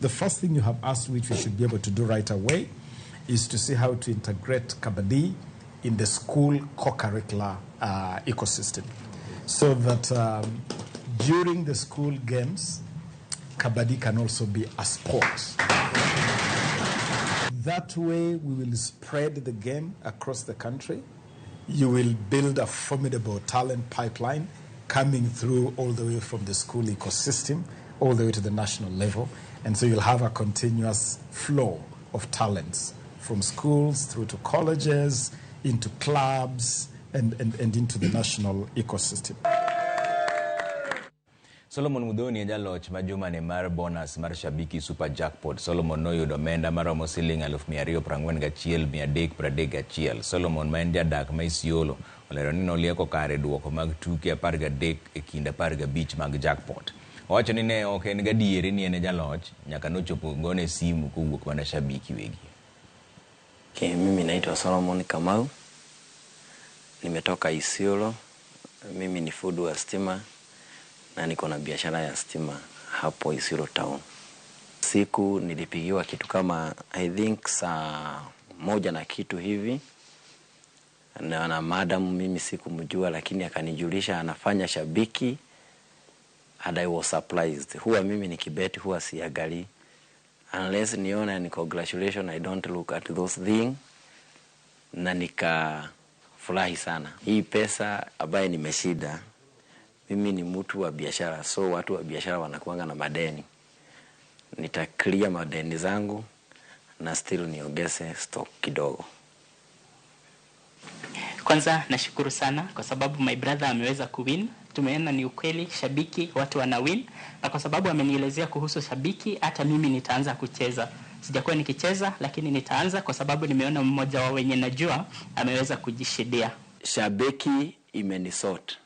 The first thing you have asked, which we should be able to do right away, is to see how to integrate Kabaddi in the school co-curricular ecosystem, so that during the school games, Kabaddi can also be a sport. That way, we will spread the game across the country. You will build a formidable talent pipeline coming through all the way from the school ecosystem all the way to the national level. And so you'll have a continuous flow of talents from schools through to colleges, into clubs, and into the national ecosystem. Solomon Muthoni e jaloch ma jumani mar bonus mar Shabiki Super Jackpot. Solomon noyudo omenda maromo siling 241,331. Solomon ma en jadak ma Isiolo olero ni nolieko kare duoko mag tuke 13 e kind 15 mag jackpot. Owacho ni ne ok en gadieri ni en e jaloch nyaka nochopo gone simu kowuok mana Shabiki wegi. Okay, mimi naitwa Solomon Kamau. Nimetoka Isiolo. Mimi ni fundi wa stima na niko na biashara ya stima hapo Isiolo town. Siku nilipigiwa kitu kama I think saa 1 na kitu hivi na madam, mimi sikumjua, lakini akanijulisha anafanya Shabiki and I was surprised. Huwa mimi nikibeti huwa siangalii unless nione ni congratulation, I don't look at those thing, na nikafurahi sana. Hii pesa ambaye nimeshinda, mimi ni mtu wa biashara, so watu wa biashara wanakuanga na madeni. Nita clear madeni zangu na still niongeze stock kidogo. Kwanza nashukuru sana kwa sababu my brother ameweza kuwin. Tumeona ni ukweli Shabiki watu wana win, na kwa sababu amenielezea kuhusu Shabiki hata mimi nitaanza kucheza. Sijakuwa nikicheza lakini nitaanza kwa sababu nimeona mmoja wa wenye najua ameweza kujishidia. Shabiki imenisort.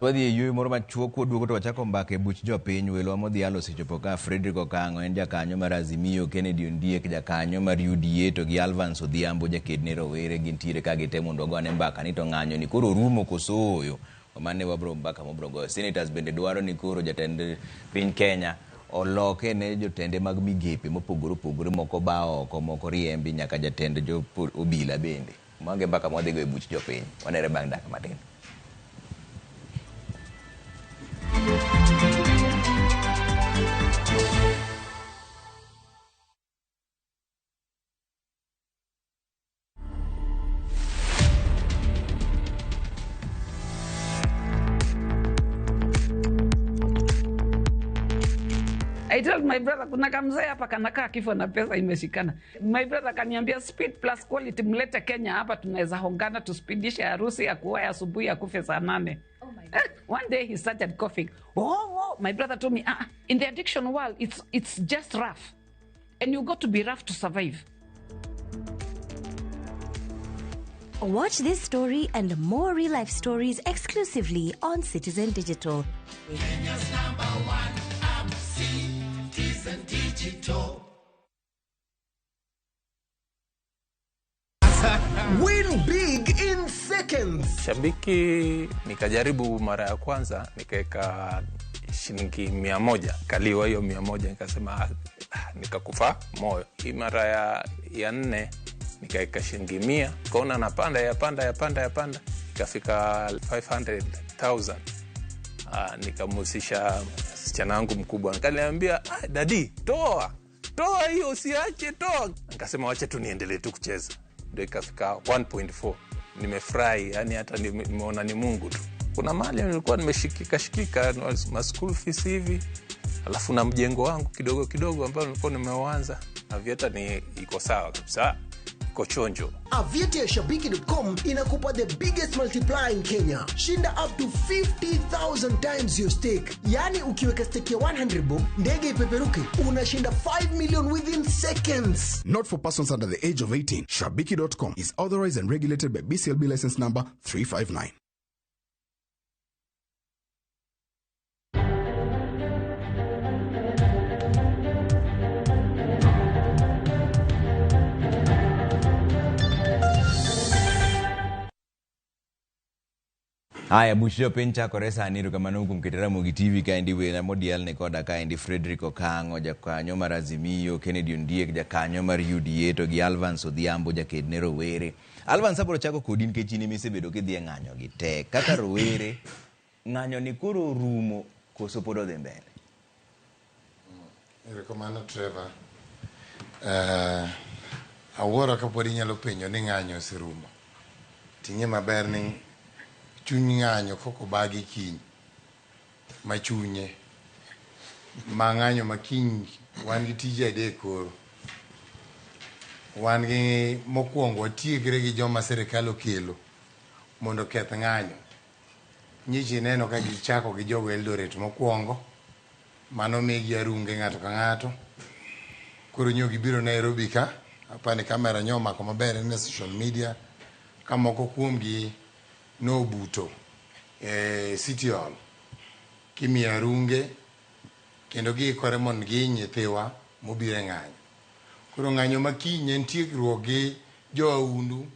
Wadhi e yueyo moro machuok waduogo to wachako mbaka e buch jopiny. Welo modhialo osechopo ka Frederick Okang'o en jakanyo mar Azimio, Kennedy Ondiek jakanyo mar UDA to gi Alvance Odhiambo jaked ne rowere gintiere ka gite mondo wagone mbaka ni to ng'anyo ni koro rumo koso ooyo. Mane wabro mbaka mobro goyo. Senators bende dwaro ni koro jatend piny Kenya oloke ne jotende mag migepe mopogore opogore, moko ba oko, moko riembi, nyaka jatend jo obila bende. Mange mbaka mwadhi go e buch jopiny. Wanere bang' dakika matin. I told my brother kuna kamzee hapa kanakaa kifo na pesa imeshikana. My brother kaniambia speed plus quality, mlete Kenya hapa tunaweza hongana tuspidishe harusi ya kuoa asubuhi akufe saa 8. Oh my God. One day he started coughing. Oh, my brother told me, in the addiction world it's just rough. And you got to be rough to survive. Watch this story and more real-life stories exclusively on Citizen Digital. Kenya's #1 app, Citizen Digital. Win big in seconds. Shabiki nikajaribu mara ya kwanza nikaweka shilingi 100, kaliwa hiyo 100, nikasema nikakufa moyo. Hii mara ya 4 nikaweka shilingi 100, kaona napanda ya panda ya panda ya panda, ikafika 500,000. Nikamhusisha msichana wangu mkubwa, nikaniambia, ah, daddy, toa toa hiyo, usiache, toa. Nikasema wacha tu niendelee tu kucheza, ndio ikafika 1.4. Nimefurahi, yani hata nimeona ni Mungu tu. Kuna mali nilikuwa nimeshikika shikika ma school fees hivi, alafu na mjengo wangu kidogo kidogo ambao nilikuwa nimeuanza. Aviator ni iko sawa kabisa, iko chonjo. Aviator ya Shabiki.com inakupa the biggest multiplier in Kenya. Shinda up to 50,000 times your stake. Yaani ukiweka stake ya 100 bob, ndege ipeperuke, unashinda 5 million within seconds. Not for persons under the age of 18. Shabiki.com is authorized and regulated by BCLB license number 359. Haya, buch jopiny chakore sani. Erokamano kuom keto Ramogi TV kaendi. Wena modiel ni koda kaendi Frederick Okang'o, jakanyo mar Azimio, Kennedy Ondiek, jakanyo mar UDA, to gi Alvance Odhiambo, jaked ne rowere. Alvance, abiro chako kodi nikech in emisebedo kidhi e ng'anyo gi te. Kaka rowere, ng'anyo ni koro orumo koso pod odhi mbele? Erokamano Trevor. Awuoro kapod inyalo penjo ni ng'anyo oserumo. Ting'e maber ni chuny ng'anyo kok obagi kiny machunye ma ng'anyo ma kiny wan gi tije adek koro. Wan gi mokwongo watiegre gi joma sirikal okelo mondo oketh ng'anyo. Nyichi ineno ka gichako gi jogo Eldoret mokwongo, mano migi arunge ng'ato ka ng'ato. Koro nyo gibiro Nairobi ka, apani kamera nyo omako maber en e social media, ka moko kuomgi nobuto e City Hall kimiyo arunge kendo giikore mondo gihiny nyithiwa mobiro e ng'anyo. Koro ng'anyo ma kiny en tiegruok gi joaundu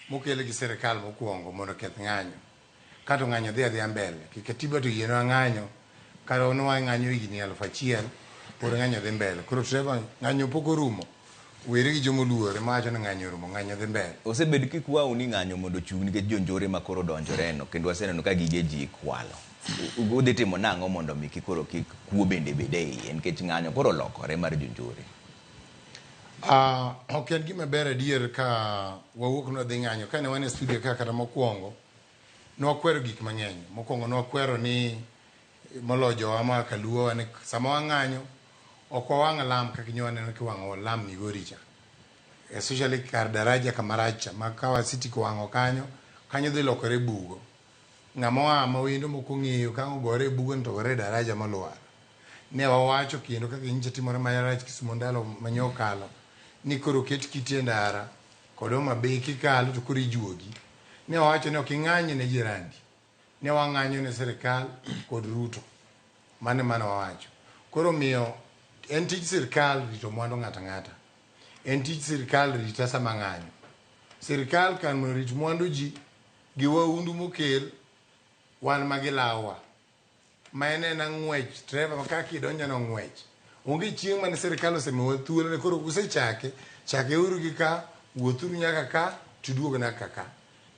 mokel gi sirikal mokwongo mondo oketh ng'anyo. Kato ng'anyo dhi adhiya mbele. Katiba to oyienwa ng'anyo, kata nwa ng'anyo higni 1000, pod ng'anyo dhi mbele. Koro Trevor, ng'anyo pok orumo. Weri gi joma oluore mawacho ni ng'anyo orumo, ng'anyo dhi mbele. Osebed kikwau ni ng'anyo mondo ochung' nikech jonjore ma koro donjore no, kendo waseneno ka gige ji ikwalo. Udhi timo nang'o mondo mi koro kik kuo bende bed e iye nikech ng'anyo koro olokore mar jonjore? Ok en gima ber adier ka wawuok ni wadhi ng'anyo. Kane wan e studio ka kata mokwongo, nwakwero gik mang'eny. Mokwongo nwakwero ni moloyo jowa ma kaluo ni sama wang'anyo ok wawang' lam kaka nyo waneno kiwang'o lam Migori cha. Especially kar daraja kama rach cha ma ka City kowang'o kanyo, kanyo dhi lokore bugo. Ng'ama oa ma wendo mok ong'eyo ka ogore e bugo to ogore e daraja molwar. Ne wawacho kendo kaka nyicha timore marach Kisumo ndalo manyo okalo ni koro oket kiti e ndara kod Homa Bay kikalo to koro ijuogi. Ne wawacho ni ok ing'any ne jirandi. Ne wang'anyo ne sirikal kod Ruto. Mano e mane wawacho. Koro omiyo en tij sirikal rito mwandu ng'ato ang'ata. En tij sirikal rita sama ng'anyo. Sirikal kar mondo orit mwandu ji gi waundu mokel wan ma gilawowa. Ma en ena ng'wech, Trevor, ma kaka idonjo no ng'wech. Onge chieng' mane sirikal osemiyowa thuolo ni koro usechake, chake uru gi ka, wuothuru nyaka ka, tuduog nyaka ka.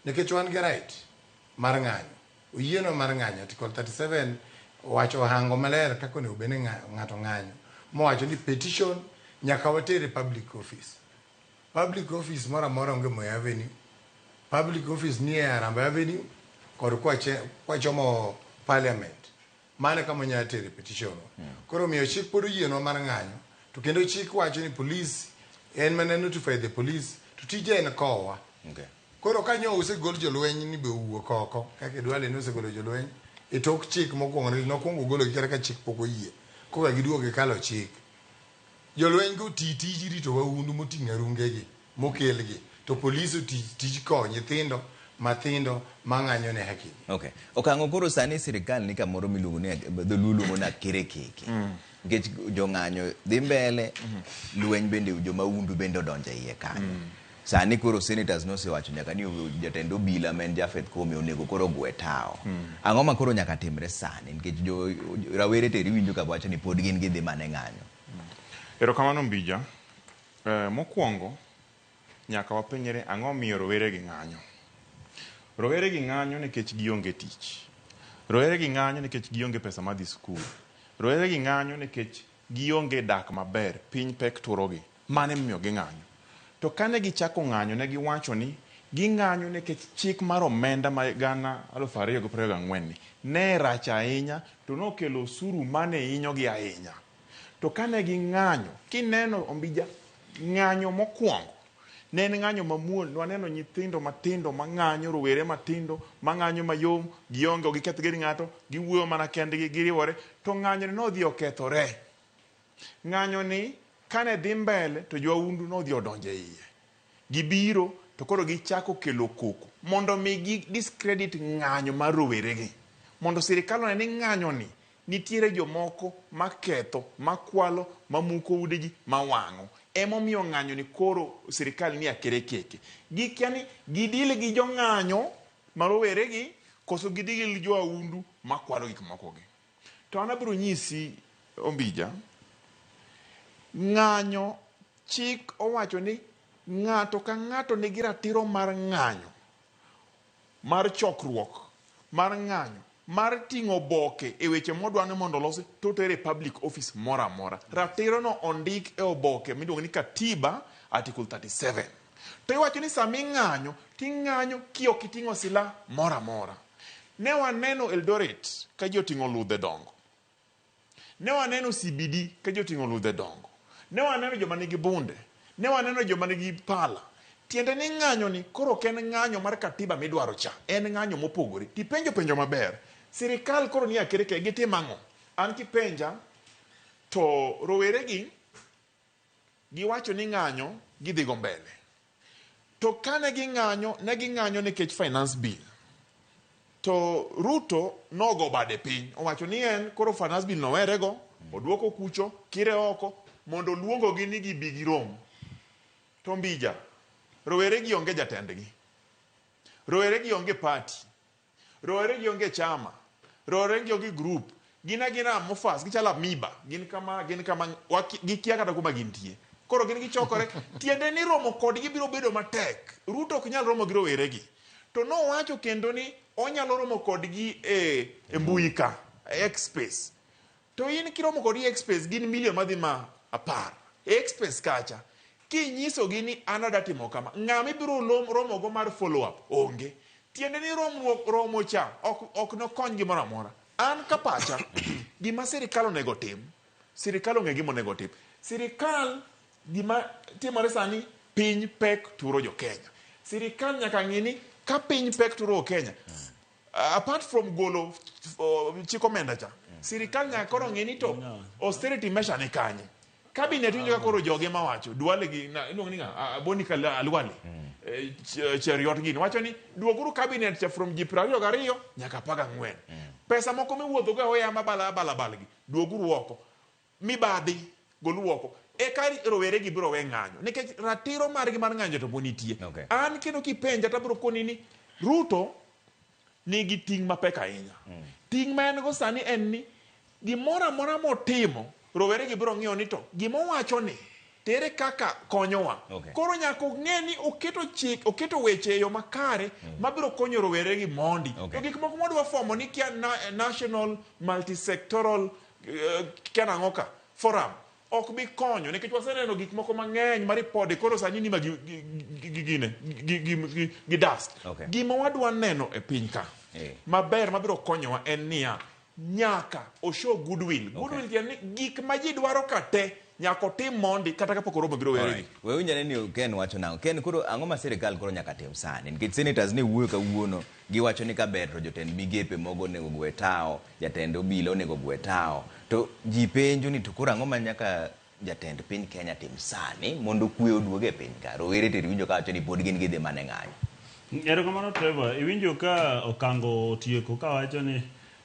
Nikech wan gi right mar ng'anyo. Oyienwa mar ng'anyo. Article 37 owacho ohango maler kaka onego bed ni ng'ato ng'anyo. Mowacho ni petition nyaka water e public office. Public office moro amora onge Moi Avenue. Public office nie Harambee Avenue kod kwachomo parliament. Mano e kama wanyalo tere petition. Koro omiyo chik pod oyienwa mar ng'anyo. To kendo chik wacho ni police en mana notify the police to tije en kowa. Koro ka nyo osegol jolweny ni be owuok oko kaka Duale ne osegolo jolweny e tok chik mokwongo nokwongo ogologi kata ka chik pok oyie koka giduogo gikalo chik. Jolweny go ti tij rito waundu moting'o arungegi mokelgi to polis oti tij kowo nyithindo mathindo mang'anyo ne haki. Okay. Okang'o koro sani sirikal ni kamoro miluongo ni dholuo luongo ni akirekeke. Nikech jong'anyo dhi mbele, lweny bende jomaundu bende odonjo e iye kanyo. Sani koro senators nosewacho nyaka ni jatend obila ma en Japheth Koome onego koro gwe tawo. Ang'o ma koro nyaka timre sani nikech jo rawere teri winjo ka wacho ni pod gin gidhi mana e ng'anyo. Erokamano Mbija. Mokwongo nyaka wapenjre ang'o miyo rowere gi ng'anyo. Rowere gi ng'anyo nikech gionge tich. Rowere gi ng'anyo nikech gionge pesa mar dhi skul. Rowere gi ng'anyo nikech gionge dak maber, piny pek turogi. Mano emomiyo ging'anyo. To kane gichako ng'anyo ne giwacho ni ging'anyo nikech chik mar omenda ma 2024 ni ne rach ahinya to nokelo osuru mane hinyogi ahinya. To kane ging'anyo, kineno Ombija, ng'anyo mokwongo ne en ng'anyo mamuol. Nwaneno nyithindo matindo mang'anyo, rowere matindo mang'anyo mayom, gionge, ok giketh gir ng'ato, giwuoyo mana kendgi, giriwore. To ng'anyo ni nodhi okethore. Ng'anyo ni kane dhi mbele to joahundu nodhi odonjo e iye. Gibiro to koro gichako kelo koko mondo mi gi discredit ng'anyo mar roweregi. Mondo sirikal one ni ng'anyo ni nitiere jomoko maketho, makwalo, mamuko ute ji, mawang'o. Emomiyo ng'anyo ni koro sirikal ni akerekeke. Gikia ni gidil gi jong'anyo ma roweregi koso gidil gi joahundu makwalo gik moko gi. To an abiro nyisi Ombija, ng'anyo chik owacho ni ng'ato ka ng'ato nigi ratiro mar ng'anyo, mar chokruok, mar ng'anyo, mar ting'o oboke e weche modwa ni mondo olosi to otere e public office moro amora. Ratiro no ondik e oboke miluongo ni Katiba Article 37. To iwacho ni sama ing'anyo, ting'anyo ki ok iting'o sila moro amora. Ne waneno Eldoret ka ji oting'o ludhe dongo. Ne waneno CBD ka ji oting'o ludhe dongo. Ne waneno joma nigi bunde. Ne waneno joma nigi pala. Tiende ni ng'anyo ni koro ok en ng'anyo mar katiba midwaro cha. En ng'anyo mopogore. Tipenjo penjo maber. Sirikal koro ni akereke gitim ang'o? An kipenja to rowere gi giwacho ni ng'anyo gidhi go mbele. To kane ging'anyo, ne ging'anyo nikech finance bill. To Ruto nogo bade piny. Owacho ni en koro finance bill nowerego, oduoko kucho, kire oko, mondo oluongogi ni gibi girom. To Mbija, rowere gi onge jatendgi. Rowere gi onge party. Rowere gi onge chama. Rowere gi onge group. Gin agina amorphous, gichalo amoeba. Gin kama, gin kama, gikia kata kuma gintie. Koro gin gichokore. Tiende ni romo kodgi biro bedo matek. Ruto ok nyal romo gi rowere gi. To nowacho kendo ni onyalo romo kodgi e mbui ka, e X space. To in kiromo kodgi e X space gin milion madhi ma 10. E X space kacha, kinyisogi ni an adwa timo kama, ng'ama ibiro romogo mar follow up onge. Tiende ni romruok romo cha ok nokony gimoro amora. An ka pacha, gima sirikal onego tim, sirikal ong'e gima onego tim. Sirikal gima timore sani, piny pek turo jo Kenya. Sirikal nyaka ng'i ni ka piny pek turo Kenya, apart from golo chik omenda cha, sirikal nyaka koro ng'i ni to austerity measure ni kanye. Cabinet winjo ka koro joge mawacho, Duale gi, iluongo ni ng'a? Boni Khalwale, Cheruiyot gini, wacho ni duoguru cabinet cha from ji 22 nyaka 14. Pesa moko miwuotho go e oya bala bala bala gi, duoguru oko. Mibadhi, golu oko. Eka rowere gi biro we ng'anyo. Nikech ratiro margi mar ng'anyo to pod nitie. An kendo kipenja to abiro koni ni Ruto nigi ting' mapek ahinya. Ting' ma en go sani en ni gimoro amora motimo, rowere gi biro ng'iyo ni to gima owacho ni tere kaka konyowa. Koro nyaka ong'e ni oketo chik, oketo weche e yo makare mabiro konyo rowere gi mondi. To gik moko modwa fomo ni kia national multisectoral kia nang'o ka forum ok bi konyo nikech waseneno gik moko mang'eny ma ripode koro sani ni ma gi dust. Gima wadwa neno e piny ka maber mabiro konyowa en niya nyaka oshow goodwill. Goodwill tiende ni gik ma ji dwaro ka te nyaka otim mondi kata kapok oromo gi rowere gi. We winj ane ni Ken wacho nang'o. Ken koro ang'o ma sirikal koro nyaka tim sani? Nikech senators ne wuoyo kawuono, giwacho ni kaber to jotend migepe mogo onego gwe tawo, jatend obila onego gwe tawo. To ji penjo ni to koro ang'o ma nyaka jatend piny Kenya tim sani mondo kwe oduog e piny ka? Rowere to iwinjo kawacho ni pod gin gidhi mana e ng'anyo. Erokamano Trevor, iwinjo ka Okango otieko kawacho ni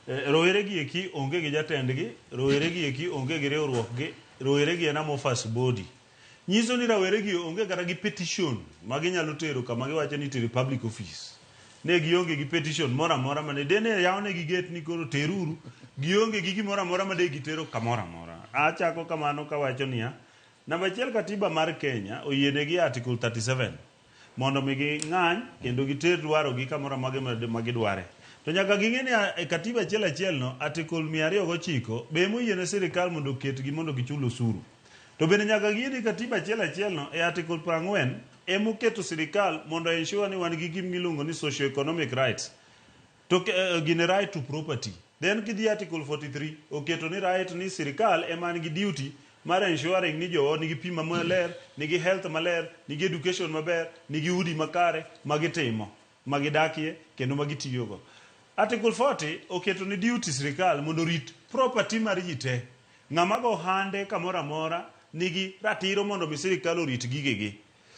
rowere gi eki onge gi jatendgi, rowere gi eki onge gi riwruok gi, rowere gi en amorphous body. Nyiso ni rawere gi onge kata gi petition ma ginyalo tero kama giwacho ni itero e public office. Ne gionge gi petition moro amora mane dene yawnegi gate ni koro teruru, gionge gi gimoro amora ma de gitero kamoro amora. Achako kamano kawacho niya, namba achiel katiba mar Kenya oyienegi Article 37 mondo mi ging'any kendo giter dwaro gi kamoro amora ma gidware. To nyaka ging'e ni e katiba achiel achiel no article 209 be emoyiene sirikal mondo oketgi mondo gichul osuru. To bende nyaka ging'e ni katiba achiel achiel no e article 40 emoketo sirikal mondo ensure ni wan gi gima iluongo ni socio economic rights. To gine right to property. Then kidhi article 43 oketo ni right ni sirikal ema nigi duty mar ensuring ni jowa nigi pi maler, nigi health maler, nigi education maber, nigi udi makare magitimo, magidakie kendo magitiyogo. Article 40 oketo ni duty sirikal mondo orit property mar ji te. Ng'ama go hande kamoro amora nigi ratiro mondo mi sirikal orit gigegi.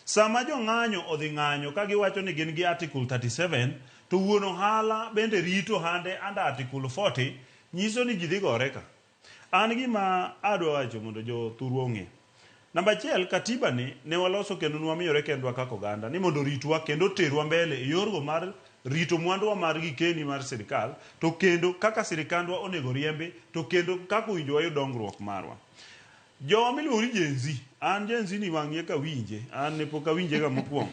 Sama jong'anyo odhi ng'anyo ka giwacho ni gin gi article 37 to wuon ohala bende rito hande under article 40 nyiso ni ji dhi gore ka. An gima adwa wacho mondo jothurwa ong'e. Namba achiel, katiba ni ne waloso kendo nwamiyore kendwa kaka oganda ni mondo oritwa kendo oterwa mbele e yorgo mar rito mwanduwa mar gikeni mar sirikal to kendo kaka sirikandwa onego riembi to kendo kaka owinjo wayud dongruok marwa. Jowa miluongo ni Gen Z, an Gen Z ni wang'e ka winje, an ne pok awinje ga mokwongo.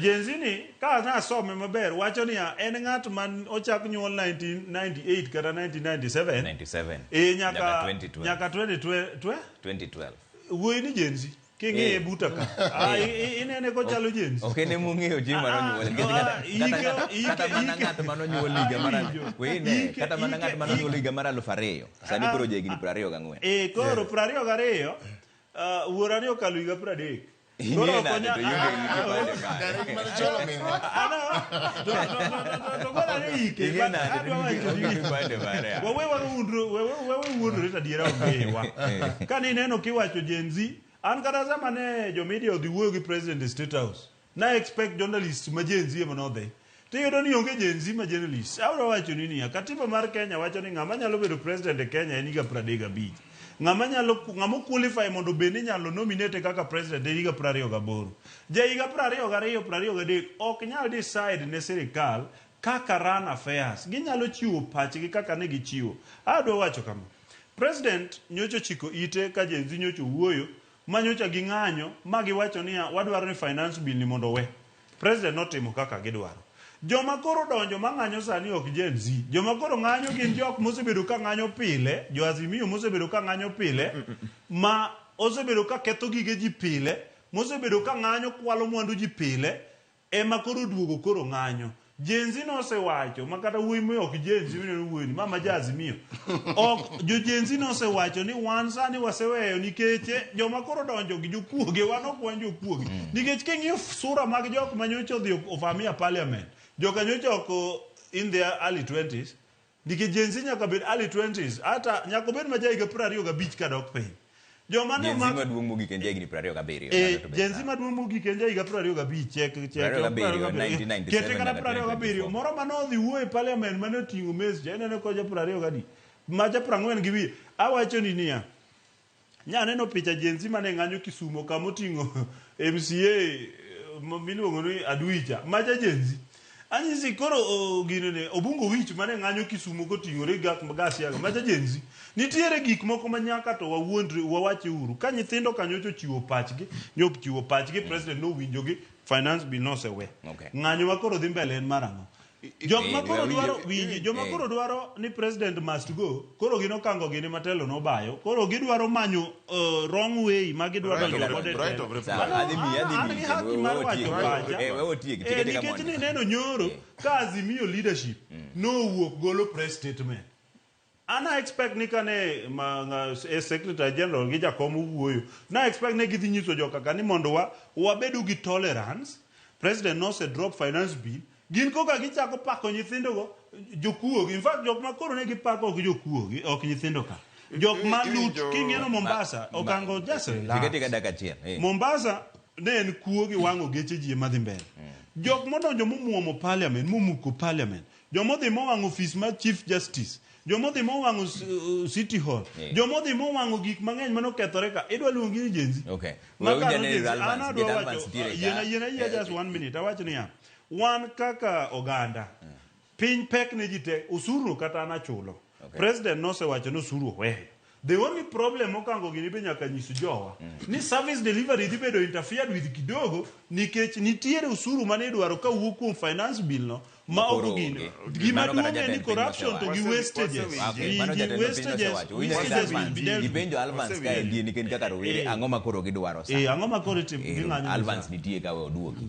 Gen Z ni ka nasome maber wacho niya en ng'at man ochak nyuol 1998 kata 1997 97 nyaka 2012. nyaka 2012 2012. Wuoyi ni Gen Z king'iye buta ka inene kochalo Gen Z. Ok en emong'eyo chieng' mane onyuole nikech kata mana ng'at mane onyuol higa mar wene kata mana ng'at mane onyuol higa mar 2000 sani koro ja higni 24. Koro 22 wuora ni okalo higa 30. Ing'e nade to ionge gi kipande mare. To koro ne ike Ing'e nade to ionge gi kipande mare. Wawe wuondore to adiera ongewa. Kane ineno kiwacho Gen Z, an kata sama ne jo media odhi wuoyo gi president e State House, na expect journalists ma Gen Z ema nodhi. To iyudo ni onge Gen Z ma journalists. Abiro wacho ni niya, katiba mar Kenya wacho ni ng'ama nyalo bedo president e Kenya en higa 35. Ng'ama nyalo ng'ama qualify mondo obed ni nyalo nominate kaka president en higa 28. Ja higa 22 23 ok nyal decide ne sirikal kaka run affairs. Ginyalo chiwo pachgi kaka ne gichiwo. Adwa wacho kama. President nyocha ochiko ite ka Gen Z nyocha owuoyo ma nyocha ging'anyo ma giwacho niya wadwaro ni finance bill ni mondo owe. President notimo kaka gidwaro. Joma koro donjo mang'anyo sani ok Gen Z. Joma koro ng'anyo gin jok mosebedo ka ng'anyo pile, jo Azimio mosebedo ka ng'anyo pile, ma osebedo ka ketho gige ji pile, mosebedo ka ng'anyo kwalo mwandu ji pile, ema koro duogo koro ng'anyo. Gen Z nosewacho ma kata wuoyi ma ok Gen Z mineno wuoyi ni mama ja Azimio. Ok jo Gen Z nosewacho ni wan sani waseweyo nikech joma koro donjo gi jokuoge wan ok wan jokuoge. Nikech king'iyo sura mag jok ma nyocha odhi ovamia parliament, joka nyocha ok in their early 20s. Nikech Gen Z nyaka bed early 20s, hata nyaka obed ma jahiga 25 kadok piny. Joma ne Gen Z omak maduong' mogik en jahigni 27. Gen Z maduong' mogik en jahiga 25 chek chek 27, 1997 kete kata nyaka 27 moro mane odhi wuoyo e parliament mane oting'o mes cha ineno ko ja 20 gadi macha 40 gi wiye awacho ni niya nya neno picha Gen Z mane ng'anyo Kisumo kama oting'o MCA miluongo ni Adwicha macha Gen Z anyisi koro gino ne Obungo Wich mane ng'anyo Kisumo koting'ore Gasiaga macha Gen Z nitiere gik moko ma nyaka to wawuondre wawache uru ka nyithindo kanyocho chiwo pachgi nyop chiwo pachgi president nowinjogi finance bill nosewe ng'anyo ma koro dhi mbele en mar ang'o jok ma koro dwaro winji joma koro dwaro ni president must go koro gin okango gini matelo nobayo koro gidwaro manyo wrong way ma gidwaro donjo godo e telo. An gi haki mar wacho pacha nikech nineno nyoro ka Azimio leadership nowuok golo press statement. An I expect ni kane secretary general gi jakom owuoyo na expect ne gidhi nyiso jokaka ni mondo wabedu gi tolerance. President nose drop finance bill gin koka gichako pako nyithindogo jokuogi. In fact jok ma koro ne gipako ok jokuogi ok nyithindo ka jok ma lut king'eno Mombasa okango just relax. Mombasa ne en kuo gi wang'o geche ji ema dhi mbele. Jok modonjo momuomo parliament momuko parliament jomodhi mowang'o ofis mar chief justice jomodhi mowang'o city hall jomodhi mowang'o gik mang'eny manokethore ka idwa luongi ni Gen Z. An adwa wacho yiena just 1 minute awacho niya wan kaka oganda piny pek ne ji te osuru kata an achulo. President nosewacho ni osuru oweyo. The only problem Okango gini be nyaka nyis jowa ni service delivery dhi bedo interfered with kidogo nikech nitiere usuru mane idwaro kawuok kuom finance bill no ma Koro ok gino. onge. Gima Mano kata duong' en ni jatend piny corruption to gi osewacho. wastages. Okay, mano Gi jatend piny wastages, osewacho. Winjo wastages will be dealt with. Ipenjo Alvans ka endi nikech kaka rowere ang'o ma koro gidwaro sani? Ang'o ma koro itim- ging'anyo ni Alvans nitie ka we oduoki.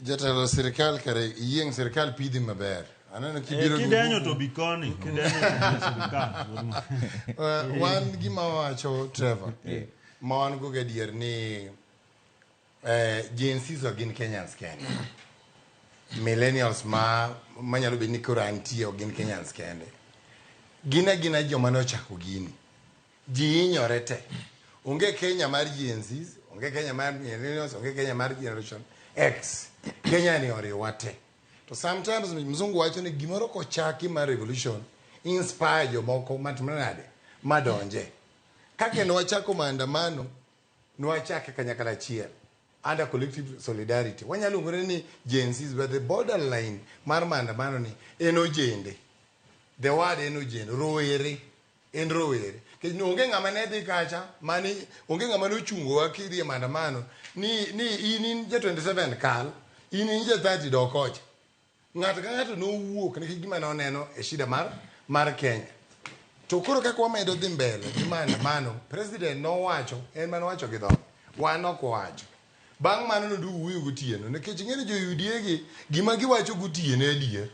Jatelo sirikal kare iyieng' sirikal pidhi maber. Aneno kibiro gi Kidenyo nguvu. to bi koni, kidenyo to bi sirikal. Wan gima wawacho Trevor, ma wan go gadier ni Gen Zs ok gin Kenyans kende. Millennials ma manyalo bedo ni koro antie ok gin Kenyans kende. Gin agina joma nochako gini. Ji hinyore te. Onge Kenya mar Gen Zs, onge Kenya mar millennials, onge Kenya mar Generation X. Kenya ni oriwa te. To sometimes mzungu wacho ni gimoro kochaki mar revolution inspire jomoko matimre nade madonje. Kaka ne wachako maandamano, nwachake kanyakla achiel under collective solidarity. Wanyalo luongore ni Gen Zs, but the borderline mar maandamano ni en ojende. The word en ojende, rowere, en rowere. Nikech onge ng'ama ne dhi kacha, mane onge ng'ama ne ochungowa kidhi e maandamano ni in in ja 27 kal, in in ja 30 dok kocha. Ng'ato ka ng'ato nowuok nikech gima noneno e shida mar Kenya. To koro kaka wamedo dhi mbele gi maandamano, president nowacho, en manowacho gi dhoge, wan ok wawacho. Bang' mano noduogo wuoyo gotieno, nikech ing'e ni jo UDA gi, gima giwacho gotieno e adier.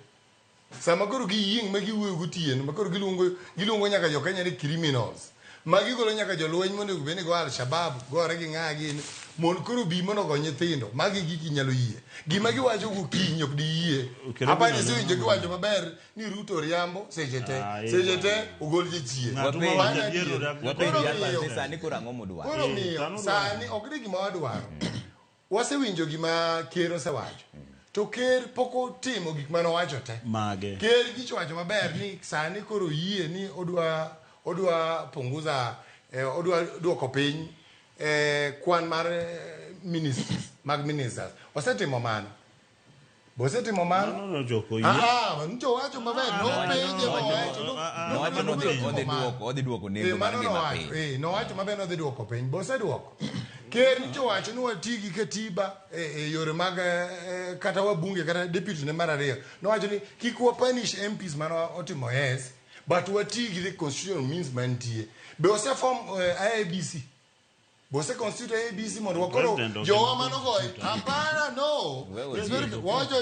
Sama koro giyieng' ma giwuoyo gotieno, ma koro giluongo nyaka jo Kenya ni criminals. Ma gigolo nyaka jolweny monego bed ni go Al-Shabaab, gore gi ng'a gini, mondo koro bi mondo ogo nyithindo. Magi gik inyalo yie. Gima giwacho gokinyi ok diyie. Apani isewinjo giwacho maber ni Ruto riambo seche te. Seche te ogol jachien. Mano adier. Wapenji sani koro ang'o modwaro? Koro miyo sani ok ni gima wadwaro. Wasewinjo gima ker osewacho. To ker pok otimo gik mane owacho te. Mage. Ker nyicho wacho maber ni sani koro yie ni odwa punguza, odwa duoko piny kwan mar ministries, mag ministers. Osetimo mano. Osetimo mano. No, joko yie. Ncho wacho maber, nopenje mowacho. Nowacho ni odhi duoko nengo mar ngima piny. Nowacho maber ni odhi duoko piny, bo oseduoko. Ker ncho wacho ni wati gi katiba e yore mag kata wabunge kata deputy ne mar ariyo. Nowacho ni kik wa punish MPs mane otimo yes, but wati gi the constitutional means mantie. Be oseform IEBC? Bose constitute ABC mondo wakoro jowa manogoye. Hapana, no. Wacho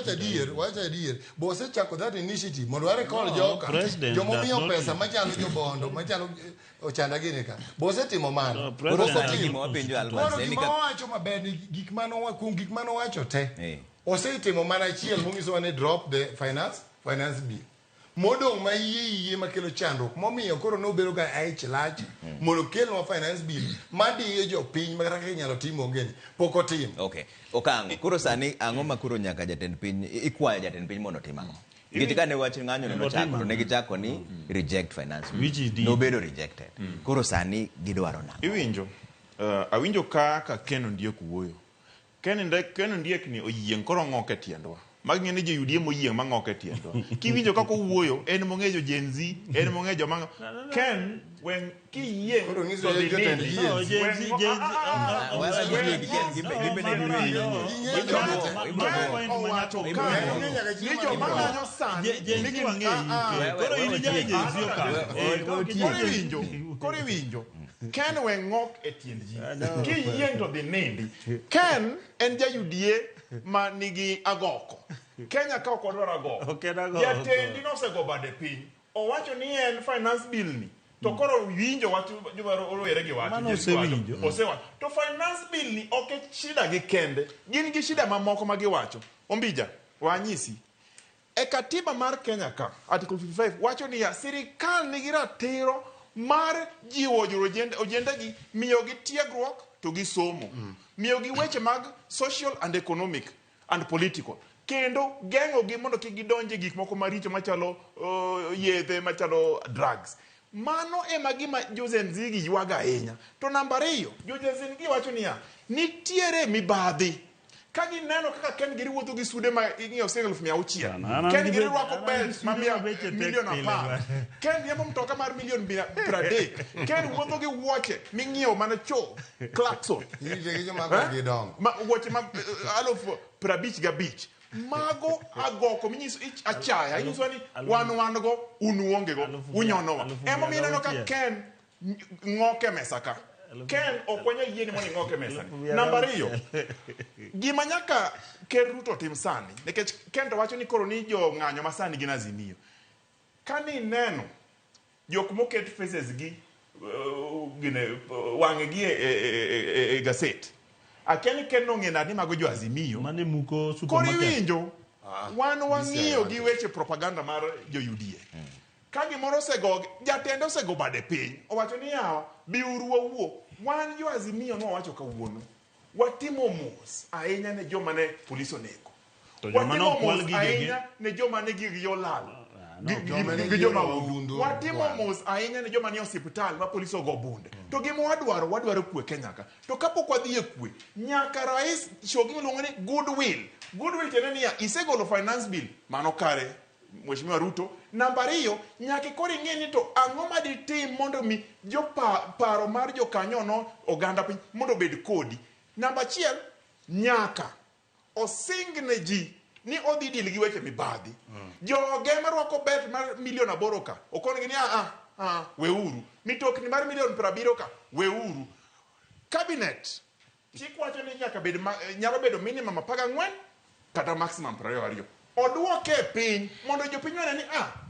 adier. Bose chako that initiative mondo wa recall joka. Jomomiyo pesa machalo jobondo, machalo ochanda gini ka. Bose timo mano. Koro gima wacho maber ni gik manowacho te. Osetimo mana achiel monyisowa ni drop the finance bill. Modong' ma yie makelo chandruok momiyo koro nobedo ga ich lach mondo kelnwa finance bill madiyo jopiny ma kaka inyalo tim onge ni pok otimo. Okay. Okang'o koro sani ang'o ma koro nyaka jatend piny ikwayo jatend piny mondo otim ang'o? Nikech kane wach ng'anyo ne nochako to ne gichako ni reject finance bill. Nobedo rejected. Koro sani gidwaro nang'o? Iwinjo. Awinjo kaka Ken Ondiek wuoyo. Ken Ondiek ni oyieng' koro ng'ok e tiendwa. Magi ng'e ni jo UDA moyieng' mang'ok e tiendwa. Kiwinjo kaka owuoyo, en mong'eyo jo Gen Z, en mong'eyo joma Ken wen kiyieng' to dhi nindi. Ken owacho ka ni joma ng'anyo sani koro iwinjo Ken we ng'ok e tiend ji. Kiyieng' to dhi nindi. Ken en ja UDA ma nigi agoko. Kenya ka ok odwar agoko. Jatendi nosego bade piny. Owacho ni en finance bill ni. To koro winjo wach joma rowere gi wacho. Osewacho. To finance bill ni ok e shida gi kende. Gin gi shida mamoko ma giwacho. Ombija, wanyisi. E katiba mar Kenya ka, Article 55 wacho niya, sirikal nigi ratiro mar jiwo ojendegi, miyogi tiegruok to gi somo. Miyogi weche mag social and economic and political. Kendo geng'ogi mondo kik gidonje gik moko maricho machalo yedhe, machalo drugs. Mano ema gima jo Gen Z gi ywago ahinya. To namba ariyo, jo Gen Z gi wacho niya, nitiere mibadhi. Ka gineno kaka Ken giri wuotho gi sude ma ing'iewo siling 600,000. An Ken gi giri be- rwako an gi belt ma sude ma beche tek milion pile, 10. bwana. Ken riembo mtoka mar milion 30. Ken wuotho gi wuoche ming'iewo mana cho klaxon. Irite gi joma korgi dongo. Ma wuoche ma 55,000. Mago agoko minyiso achaya inyiso ni wan go un uonge go unyonowa. Emomiyo ineno ka Ken ng'ok e mesa ka. Ken ok wanyal yieni mondo ing'ok e mesa ni. Namba 2, gima nyaka Ker Ruto tim sani, nikech Ken to wacho ni koro ni jo ng'anyo ma sani gin Azimio. Ka ni neno jok moket faces gi gine wang'e gi e gaset. Akia ni Ken nong'e nade ni mago jo Azimio. Mane muko Koro supermarket. iwinjo, wan wang'iyo gi weche propaganda mar jo UDA. Ka gimoro osego, jatende osego bade piny, owacho ni yawa, biuru wawuo. Wan jo Azimio nwawacho kawuono, watimo mos ahinya ne joma ne polis onego. To joma Watimo nokwal mos gigegi. ahinya ne joma ne giggi olal. Joma ne Gi joma mahundu watimo okwal. mos ahinya ne joma nie osiptal ma polis ogo bunde. To gima wadwaro, wadwaro kwe Kenya ka. To kapok wadhi e kwe, nyaka rais show gima iluongo ni goodwill. Goodwill tiende niya, isegolo finance bill, mano kare Mheshimiwa Ruto. Namba 2, nyaka koro ing'e ni to ang'o ma ditim mondo mi paro mar jokanyono oganda piny mondo obed kodi. Namba 1, nyaka osing ne ji ni odhi deal gi weche mibadhi. Joge marwako bet mar milion 8 ka, okonegi ni weuru. Mitokni mar milion 70 ka, weuru. Cabinet, chik wacho ni nyaka bed nyalo bedo minimum 14 kata maximum 22. Oduoke e piny mondo jopiny one ni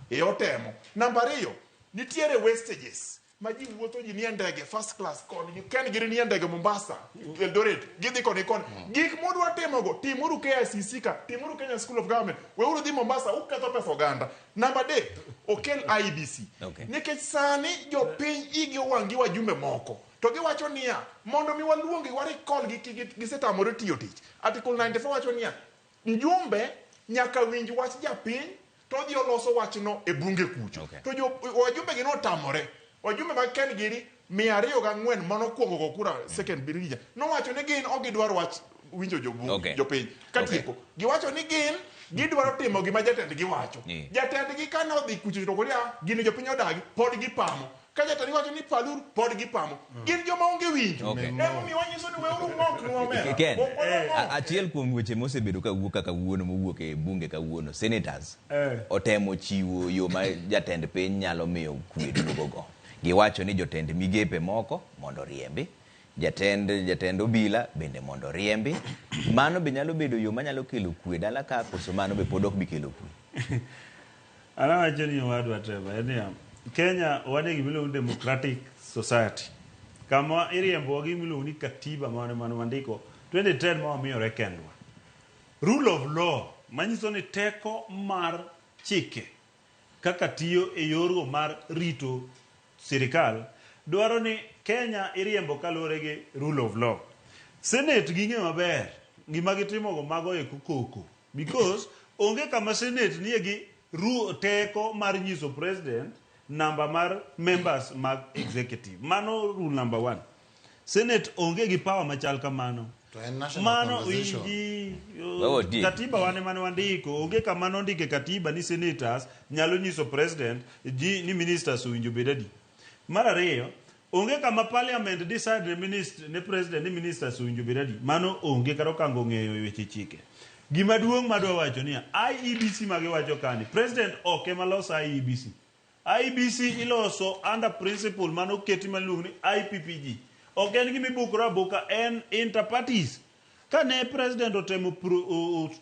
e otemo. Namba 2, nitiere wastages ma ji wuotho, ji nie ndege first class koni, Ken giri nie ndege Mombasa, Eldoret, gidhi koni koni. Gik modwa timogo, timuru KICC ka, timuru Kenya School of Government, weuru dhi Mombasa, uketho pesa oganda. Namba 3, okel IEBC. Nikech sani jopiny igi owang' gi wajumbe moko. To giwacho niya, mondo mi waluongi wa recall gi gisetamore tiyo tich. Article 94 wacho niya, mjumbe nyaka winj wach japiny to odhi oloso wachno e bunge kucho. To wajumbe gi notamore. Wajumbe mag Ken giri 204 manokwongo go kura second Birija nowacho ni gin ok gidwar wach winjo jopiny. Katieko, giwacho ni gin gidwaro timo gima jatendgi wacho. Jatendgi kane odhi kucho to kodi gini jopiny odagi, pod gipamo. Ka jatendgi wacho ni paluru, pod gipamo. Gin joma onge winjo. Emomiyo wanyiso ni weuru ng'ok omera. Ken, achiel kuom weche mosebedo kawuok kaka kawuono mowuok e bunge kawuono, senators otemo chiwo yo ma jatend piny nyalo miyo kwe duogo. Giwacho ni jotend migepe moko mondo riembi, jatend obila bende mondo riembi. Mano be nyalo bedo yo manyalo kelo kwe dala ka, koso mano be pod ok bi kelo kwe? An awacho ni owadwa Trevor, en niya, Kenya wan e gima iluongo ni democratic society. Kama iriembowa gi gima iluongo ni katiba mane wandiko 2010 ma wamiyore kendwa. Rule of law manyiso ni teko mar chike kaka tiyo e yorgo mar rito sirikal dwaro ni Kenya iriembo kaluwore gi rule of law. Senate ging'eyo maber gima gitimogo mago eko koko, because onge kama Senate nie gi teko mar nyiso president namba mar members mag executive. Mano rule number 1. Senate onge gi power machal kamano. To en national Mano conversation. winji katiba wane mane wandiko, onge kama nondike katiba ni senators nyalo nyiso president ji ni ministers owinjo bed adi. Mar ariyo, onge kama parliament decide ne ne president ni ministers owinjo bed adi. Mano onge kata okango ng'eyo e weche chike. Gima duong' madwa wacho niya, IEBC magiwacho kani, president ok ema loso IEBC. IEBC iloso under principle manoketi maluongo ni IPPG. Ok en gima ibukore abuka, en interparties. Kane president otemo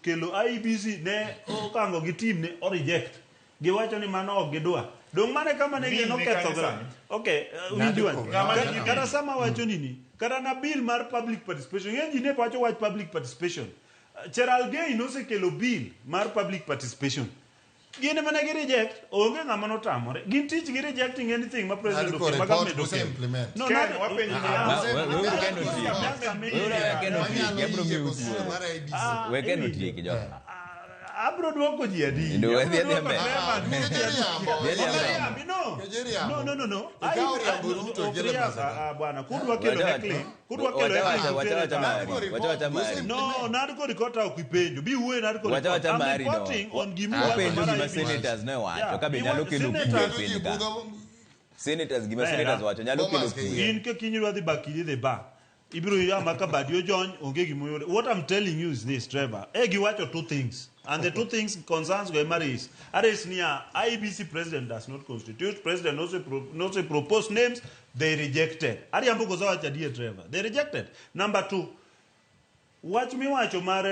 kelo IEBC, ne okango gi team ne o reject. Giwacho ni mano ok gidwa. Dong' mane kama ne gino ketho. Okay, winjwa. Kata sama wacho nini, kata na bill mar public participation. Ng'eny ji ne wacho wach public participation. Cherargei nosekelo bill mar public participation. Gin ema ne gi reject, onge ng'ama notamore. Gin tich gi rejecting anything ma president Nariko okelo, ma report government okelo. implement. No, Ken, wapenji We Ken otieki jo. Abro duoko ji adi? Ndo, Abro dhi adhiya duoko mbele. Trevor, Dhi adhiya mbele. No. No, no, no, no. Ikawo riambo Ruto Ok kelo riambo, pesa ka. ah, bwana kudwa kelo Wacha- heckling kudwa kelo wacha- heckling wacha- to wacha- tere mari, wacha- wacha mari. No, nadko report ok ipenjo. Bi wuoyo nadko Wacha report. wacha I'm mari no. reporting on gimiwacho Wapenjo mar gima IEBC. senators ne wacho Yeah, ka be nyalo iwacho- kelo kwe e senators- piny ka. Senators gima Bera. senators wacho nyalo kelo kwe. In ka kiny idwa dhi bakili dhi ba. Ibiro yama ka badi ojony onge gimoyudo. What I'm telling you is this, Trevor. Eh giwacho two things. And the two things concerns go ema race. A race niya IEBC president does not constitute. President also also propose names. They rejected. Ariambo koso wacho adier, Trevor. They rejected. Number two, wach miwacho mar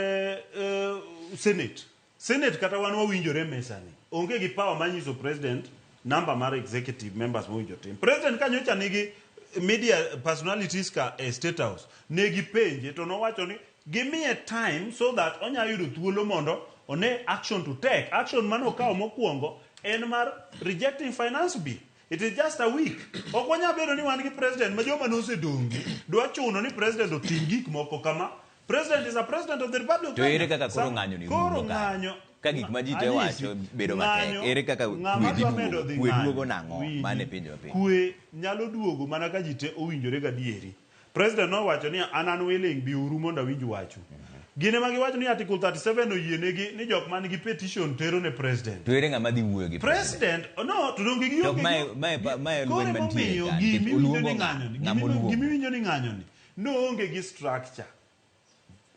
senate senate kata wan wawinjore e mesani onge gi power mar nyiso president number mar executive members mowinjo tim president ka nyocha nigi media personalities ka e state house ne gipenje to nowacho ni gimiye time so that onya yudo thuolo mondo one action to take action mane okawo mokwongo en mar rejecting finance bill. It is just a week. Ok wanyal bedo ni wan gi president ma joma nosedongi dwa chuno ni president otim gik moko kama. President is a president of the Republic of To ere Kenya. kaka koro ng'anyo ni Koro rumo ka? ng'anyo Ka gik ma ji te Anyisi, wacho bedo matek, ng'anyo- ere kaka ng'ama kwe dhi dwa medo duogo? dhi Kwe ng'anyo. duogo nang'o? Winji. Mano e penjo mapiny. Kwe nyalo duogo mana ka ji te owinjore gadieri. President nowacho ni an unwilling biuru mondo awinj wachu. Gin ema giwacho ni Article 37 oyienegi ni jok man gi petition tero ne president. To ere ng'ama dhi wuoyo gi president? No, to donge To gionge mae Koro lweny mantie emomiyo ka, nikech gimiwinjo oluongo ni ng'a? ng'anyo ni, Ng'ama oluongo. gimiwinjo ni ng'anyo ni, noonge gi structure.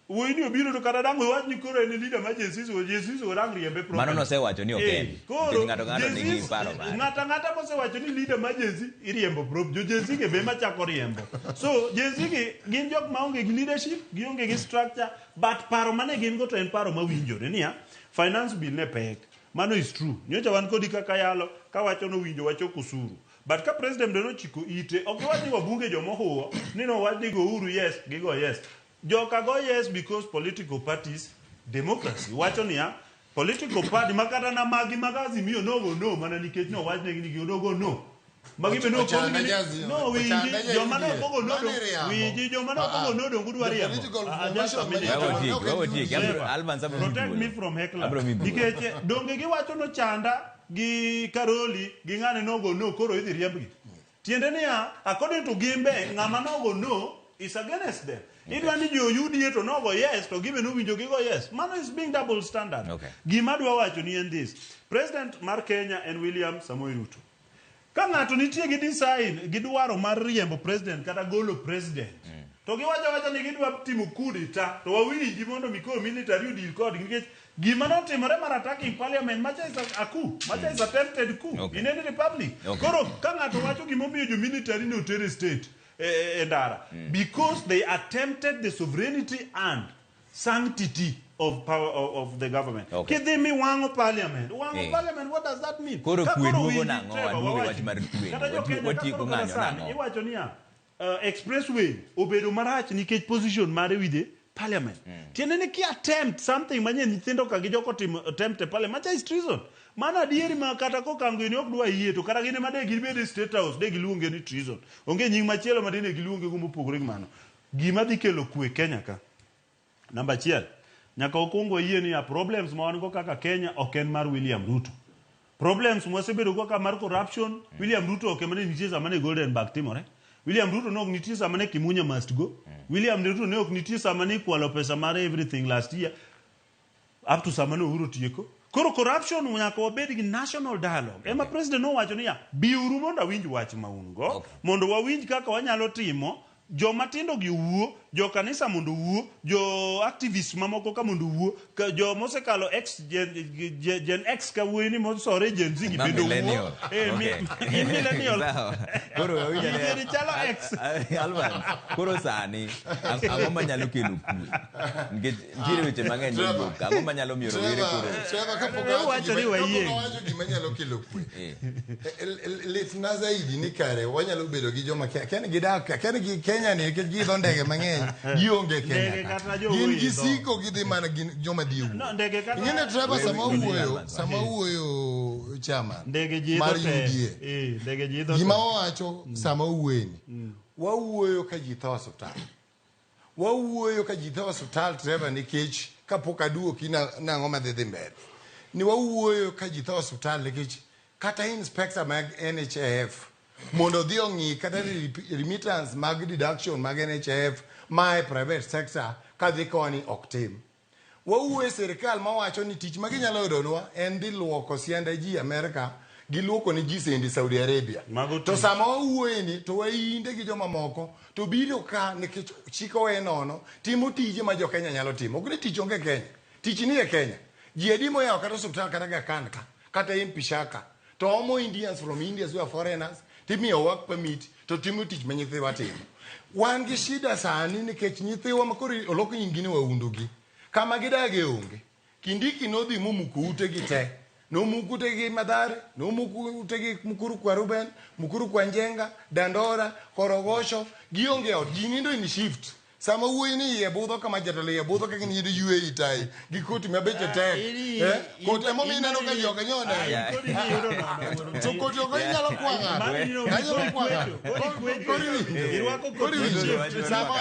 Wuoyi ni obiro to kata dang' iwach ni koro en e leader mar Gen Z, Gen Z dang' riembe properly. Mano nosewacho ni ok Eh, en. koro Nikech ng'ato ka ng'ato Gen nigi Z paro mare. Ng'ato ang'ata mosewacho ni leader mar Gen Z iriembo prop. Jo Gen Z gi be ema chako riembo. So Gen Z gi gin jok maonge gi leadership, gionge gi structure, but paro mane gin go to en paro mawinjore niya, finance bill ne pek. Mano is true. Nyocha wan kodi kaka yalo, kawacho nowinjo wachoko osuru. But ka president be nochiko ite, ok iwach ni wabunge jomohuwo, ni nowach ni gouru yes, gigo yes. Joka go yes because political parties, democracy, wacho niya, political party makata na magi mag Azimio nogo no, mana nikech nowach negi ni nogo no. Magi be Ochanda nokon jazi- no winji ochanda ja joma UDA. nokogo no Mano iriambo. winji joma Ah, nokogo ah. no donge udwa The riambo. political Ah, just a formation minute. ma- Wawotieki, wawotieki. Alban abro miyi Protect thuolo. me from heckler. Abro miyi thuolo. Nikech donge giwacho nochanda gi Karoli gi ng'ane nogo no koro idhi riembgi. Tiende niya, according to gimbe, ng'ama nogo no is against them. Idwa ni jo UDA to nogo yes, to gibe nowinjo gigo yes. Mano is being double standard. Okay. Gima adwa wacho ni en this. President mar Kenya en William Samoei Ruto. Ka ng'ato nitie gi design, gi dwaro mar riembo president kata golo president, to giwacho awacha ni gidwa timo coup d'etat, to wawinji mondo mi koro military odil kodgi nikech gima notimore mar attacking parliament macha is a coup, macha is attempted coup Okay. in any republic. Okay. Koro ka ng'ato wacho gimomiyo jo military ne oter e state e ndara because they attempted the sovereignty and sanctity of power of the government. Okay. Kidhi miwang'o parliament, wang'o Eh. parliament, what does that mean? Koro Ka kwe koro duogo winji, nang'o? Trevor, Waduogo e wawachi. wach mar kwe. Kata jo Kenya, ka Watieko koro kata ng'anyo sani, nang'o? iwacho niya expressway obedo marach nikech position mare with the parliament. Tiende ni ki attempt something manyien nyithindo ka gi joko timo attempt e parliament macha is treason. Mano adieri ma kata kokango ni ok dwa yie to kata gin ema de gibed e state house de giluonge ni treason. Onge nying machielo ma dine giluonge go mopogore gi mano. Gima dhi kelo kwe Kenya ka. Namba achiel, nyaka wakwong wayie niya problems ma wan go kaka Kenya ok en mar William Ruto. Problems mwasebedo go kaka mar corruption, William Ruto ok ema ne nitie sama ne Golden Bag timore. William Ruto ne ok nitie sama ne Kimunya must go. William Ruto ne ok nitie sama ne ikwalo pesa mar everything last year up to sama ne Uhuru tieko. Koro corruption nyaka wabed gi national dialogue. Ema president nowacho niya, biuru mondo awinj wach ma un go, mondo wawinj kaka wanyalo timo joma tindo gi owuo, jo kanisa mondo owuo, jo activists mamoko ka mondo owuo, ka jo mosekalo X Gen X ka wuoyi ni mosore Gen Z gi Ma bende owuo. millennial. Eh, Okay. in millennial. Sawa. Koro wawinjo ne- Ijeri chalo X. Alban, koro sani ang'o manyalo kelo kwe? Nikech nitiere weche mang'eny mowuok. Ang'o manyalo miyo rowere koro Trevor, kapok Eh, awacho wacho ni wayieng'. awacho gima nyalo kelo kwe. Litna zaidi ni kare wanyalo bedo gi joma kia ni gidak kia ni gi Kenya ni nikech giidho ndege mang'eny gionge Kenya Ndege ka. kata jo Gin wuoyi gisiko gidhi mana gin joma dhi e wuoth. No, ndege kata Ing'e ni Trevor sama Winji wuoyo Alban. sama wuoyo chairman ndege ji idho mar te. UDA Eh, ndege ji idho gima te. wawacho sama owuoyeni wawuoyo ka ji tho osuptal wawuoyo ka ji tho osuptal Trevor nikech kapok aduoki nang'o madhi dhi mbele ni wawuoyo ka ji tho osuptal nikech kata inspector mag NHIF mondo odhi ong'i kata remittance mag deduction mag NHIF mae private sector kadhi koni ok tim. Wawuoyo e sirikal mawacho ni tich ma ginyalo yudonwa en dhi luoko sianda ji Amerka gi luoko ne ji sendi Saudi Arabia. To sama wawuoye ni to wainde gi joma moko to biro ka nikech chik owe nono timo tije ma jo Kenya nyalo timo. Ok ni tich onge Kenya. Tich ni e Kenya. Ji adi moyawo kata osiptal kata Aga Khan ka kata MP Shaka to omo Indians from India who are foreigners timiyo work permit to timo tich ma nyithiwa timo. Wan gi shida sani nikech nyithiwa ma koro olok nying-gi ni waundu gi. Kama gidage onge. Kindiki nodhi momuko utegi te. Nomuko utegi Mathare, nomuko utegi Mukuru kwa Ruben, Mukuru kwa Njenga, Dandora, Korogosho, gionge ot, ji nindo in shift. Sama wuoyi ni iye budho kama jatelo iye budho kaka nindo UAE tai gi koti ma beche tek. Eh? Koti emomiyo ineno ka ji ok nyone. To koti ok inyalo kwa ng'ato. Anyalo kwa ng'ato. Koro iwinjo. Koro iwinjo. Sama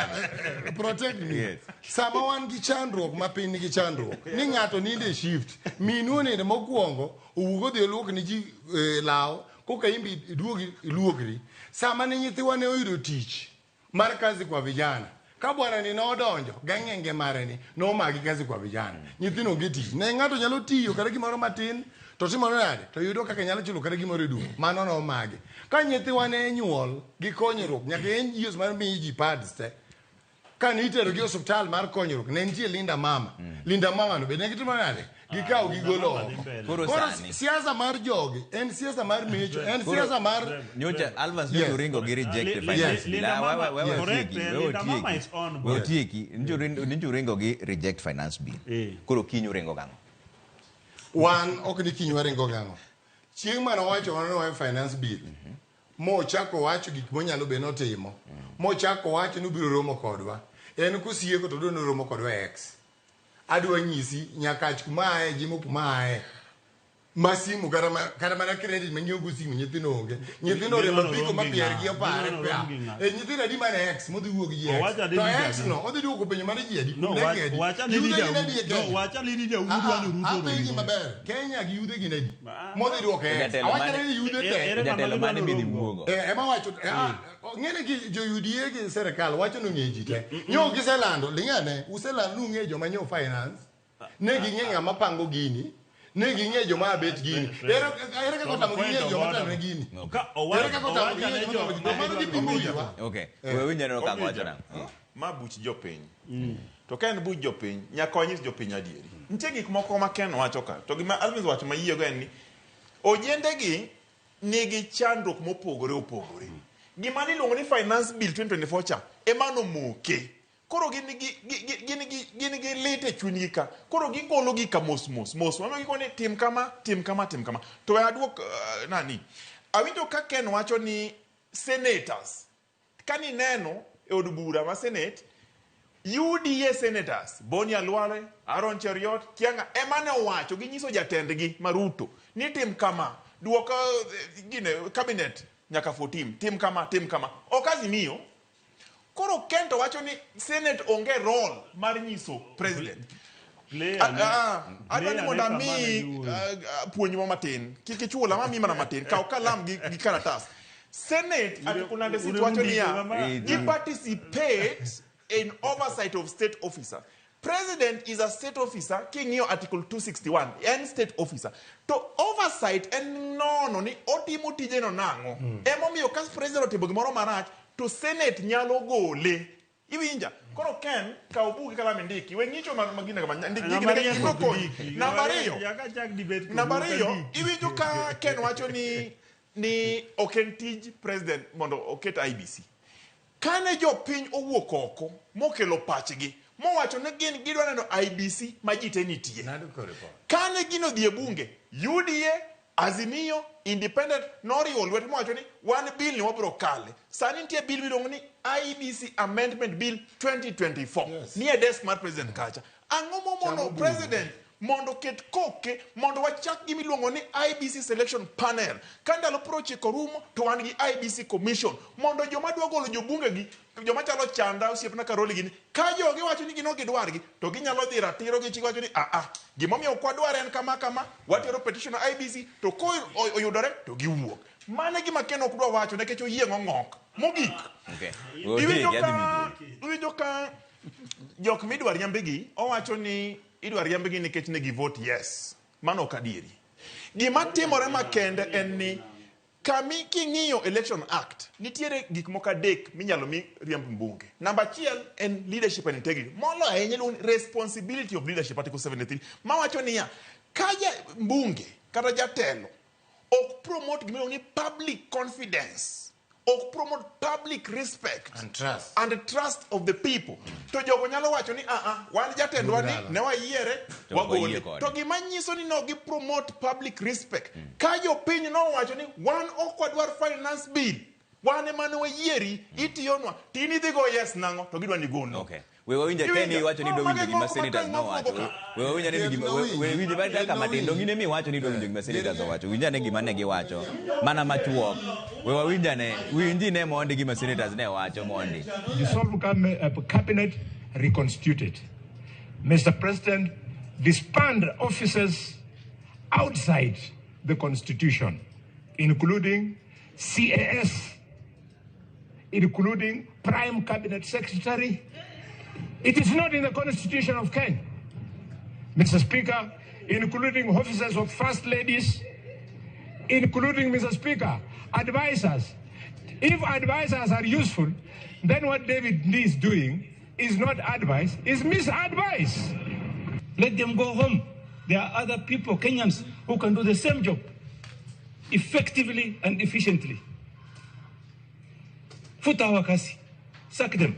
protect me. Sama wan gi chandruok ma piny nigi chandruok ni ng'ato nindo e shift minu onindo mokwongo owuok odhi oluok ni ji law koka imbi iduogi iluokri sama ne nyithiwa ne oyudo tich mar kazi kwa vijana ka bwana ni nodonjo gang'enge mare ni nomagi kazi kwa vijana nyithindo onge tich ne ng'ato nyalo tiyo kata gimoro matin to timore nade to yudo kaka nyalo chulo kata gimoro e duka mano nomagi ka nyithiwa ne nyuol gi konyruok nyaka NGOs mar miyo ji pads te ka nitero gi osiptal mar konyruok ne nitie Linda Mama Linda Mama no be ne gitimo nade gikawo gigolo oko Koro koro sani. siasa mar jogi en siasa mar mecho en siasa mar Nyocha Alvas Yes. nyocha oringo gi reject Yes. finance bill. Linda Ah, Mama- we Correct, otieki, eh, we Linda Mama otieki. is on We board. otieki. Nyocha oringo gi reject finance bill. Koro kiny uringo gang'o? wan ok ni kiny waringo gang'o chieng' mane owacho wan wawe finance bill mochako wacho gik monyalo bed notimo mochako wacho ni obiro romo kodwa en kosieko to odwa ni romo kodwa e x adwa nyisi nyakach kuma aye jimo kuma aye ma simu kata kata mana credit manyiewo go simu nyithindo onge nyithindo oriembo Gino apiko ma rom gi pier gi ng'a? opare Gino pa rom gi ng'a? e nyithindo adi mane x modhi wuok gi x Owacho to adi ni x jadi. no odhi duoko penjo mar ji adi No, kum ndege adi wacha ni Yudhe leader gin adi e no, Kenya? wacha ni leader Ah, udwa ni ah, Ruto apenji romo. maber Kenya gi yudhe gin adi modhi duoko e x Jatelo awacho mane- ni yudhe te Jatelo mane midhi wuogo? Eh, ema wacho ng'ene gi jo UDA gi sirikal wacho ni ong'e ji te nyo giselando ling'ane uselando ni ung'e joma nyo finance ne ging'e ng'ama pango gini ne ging'e joma abet gini ere ere kaka otamo ging'e joma tano ne gini ere kaka otamo ging'e joma tano ne gini mano gipimo wiwa Okay. We winj aneno ka wacho nang'o. Ma buch jopiny. To ka en buch jopiny, nyaka wanyis jopiny adieri. Nitie gik moko ma Ken wacho ka, to gima Alvin wacho mayiego en ni ojendegi nigi chandruok mopogore opogore. Gima niluongo ni finance bill 2024 cha ema nomoke. Koro gin gi gin gi gin gi lit e chunygi ka. Koro gigolo gi ka mos mos mos. Mano gikone ni tim kama, tim kama, tim kama. To we aduok nani. Awinjo ka Ken wacho ni senators kanineno e od bura ma senate UDA senators Boni Khalwale, Aaron Cheruiyot, Kianga ema ne owacho ginyiso jatendgi ma Ruto ni tim kama duok gine cabinet nyaka 14 tim kama tim kama ok Azimio koro Ken to wacho ni senate onge role mar nyiso president adwa ni mondo ami puonj mo matin kik ichula mami mana matin kaw kalam gi karatas senate article 96 wacho niya gi participate in oversight of state officer president is a state officer king'iyo article 261 en state officer to oversight en nono ni otimo tijeno nang'o emomiyo ka president otimo gimoro marach to senate nyalo gole iwinja koro Ken kaw buk gi kalam indiki we ng'icho magine kama ndik gigi nikech gibiro konyi namba ariyo iwinjo ka Ken wacho ni ok en tij president mondo oket IEBC kane jopiny owuok oko mokelo pachgi mowacho ni gin gidwa neno IEBC ma ji te nitie kane gino dhi e bunge UDA Azimio Independent noriwo lwet mowacho ni wan bill ni wabiro kale sani nitie bill miluongo ni IEBC Amendment Bill 2024 nie desk mar president kacha ang'o momono president mondo oket koke mondo wachak gima iluongo ni IBC selection panel. Ka ndalo 90 rumo to wan gi IBC commission mondo joma dwa golo jobunge gi joma chalo Chanda osiepna Karoli gini ka jogi wacho ni gin ok gidwargi to ginyalo dhi ratiro gi chik wacho ni a a gimomiyo ok wadwar en kama kama watero petition e IBC to ko oyudore to giwuok. Mano e gima Ken ok dwa wacho nikech oyieng' ong'ok. Mogik, Okay. iwinjo Otieki, adhi ka iwinjo ka jok midwa riembgi owacho ni idwa riembgi nikech ne gi vote yes. Mano ok adieri. Gima timore makende en ni kami king'iyo Election Act nitiere gik moko adek minyalo mi riemb mbunge. Namba achiel en leadership and integrity. Molo ahinya iluongo ni responsibility of leadership Article 73 mawacho niya ka ja mbunge kata jatelo ok promote gima iluongo ni public confidence ok promote public respect and trust, and trust of the people to jogo nyalo wacho ni aa wan jatendwa ni ne wayiere To ok wayie wagole kode." to gima nyiso ni no gi promote public respect ka jopiny nowacho ni wan ok wadwar finance bill wan ema ne wayieri itiyonwa to in idhi go yes nang'o to gidwa ni go no Okay. We wawinjo Iwinjo? Ken iwacho ni Oh, idwa winjo mage gima moko senators matin nowacho. mofuko We wawinjo ane gima we winjo bari kaka matin dong in ema iwacho ni idwa winjo gima senators owacho. Winj ane gima ne giwacho mana machuok. We wawinj ane winji ne mondi gima senators ne wacho mondi. Dissolve cabinet, reconstitute it. Mr. President, disband officers outside the Constitution, including CAS, including Prime Cabinet Secretary. It is not in the Constitution of Kenya. Mr. Speaker, including officers of First Ladies, including, Mr. Speaker, advisors. If advisors are useful, then what David Ndii is doing is not advice, is misadvice. Let them go home. There are other people, Kenyans, who can do the same job effectively and efficiently. Futa hawa kazi. Sack them.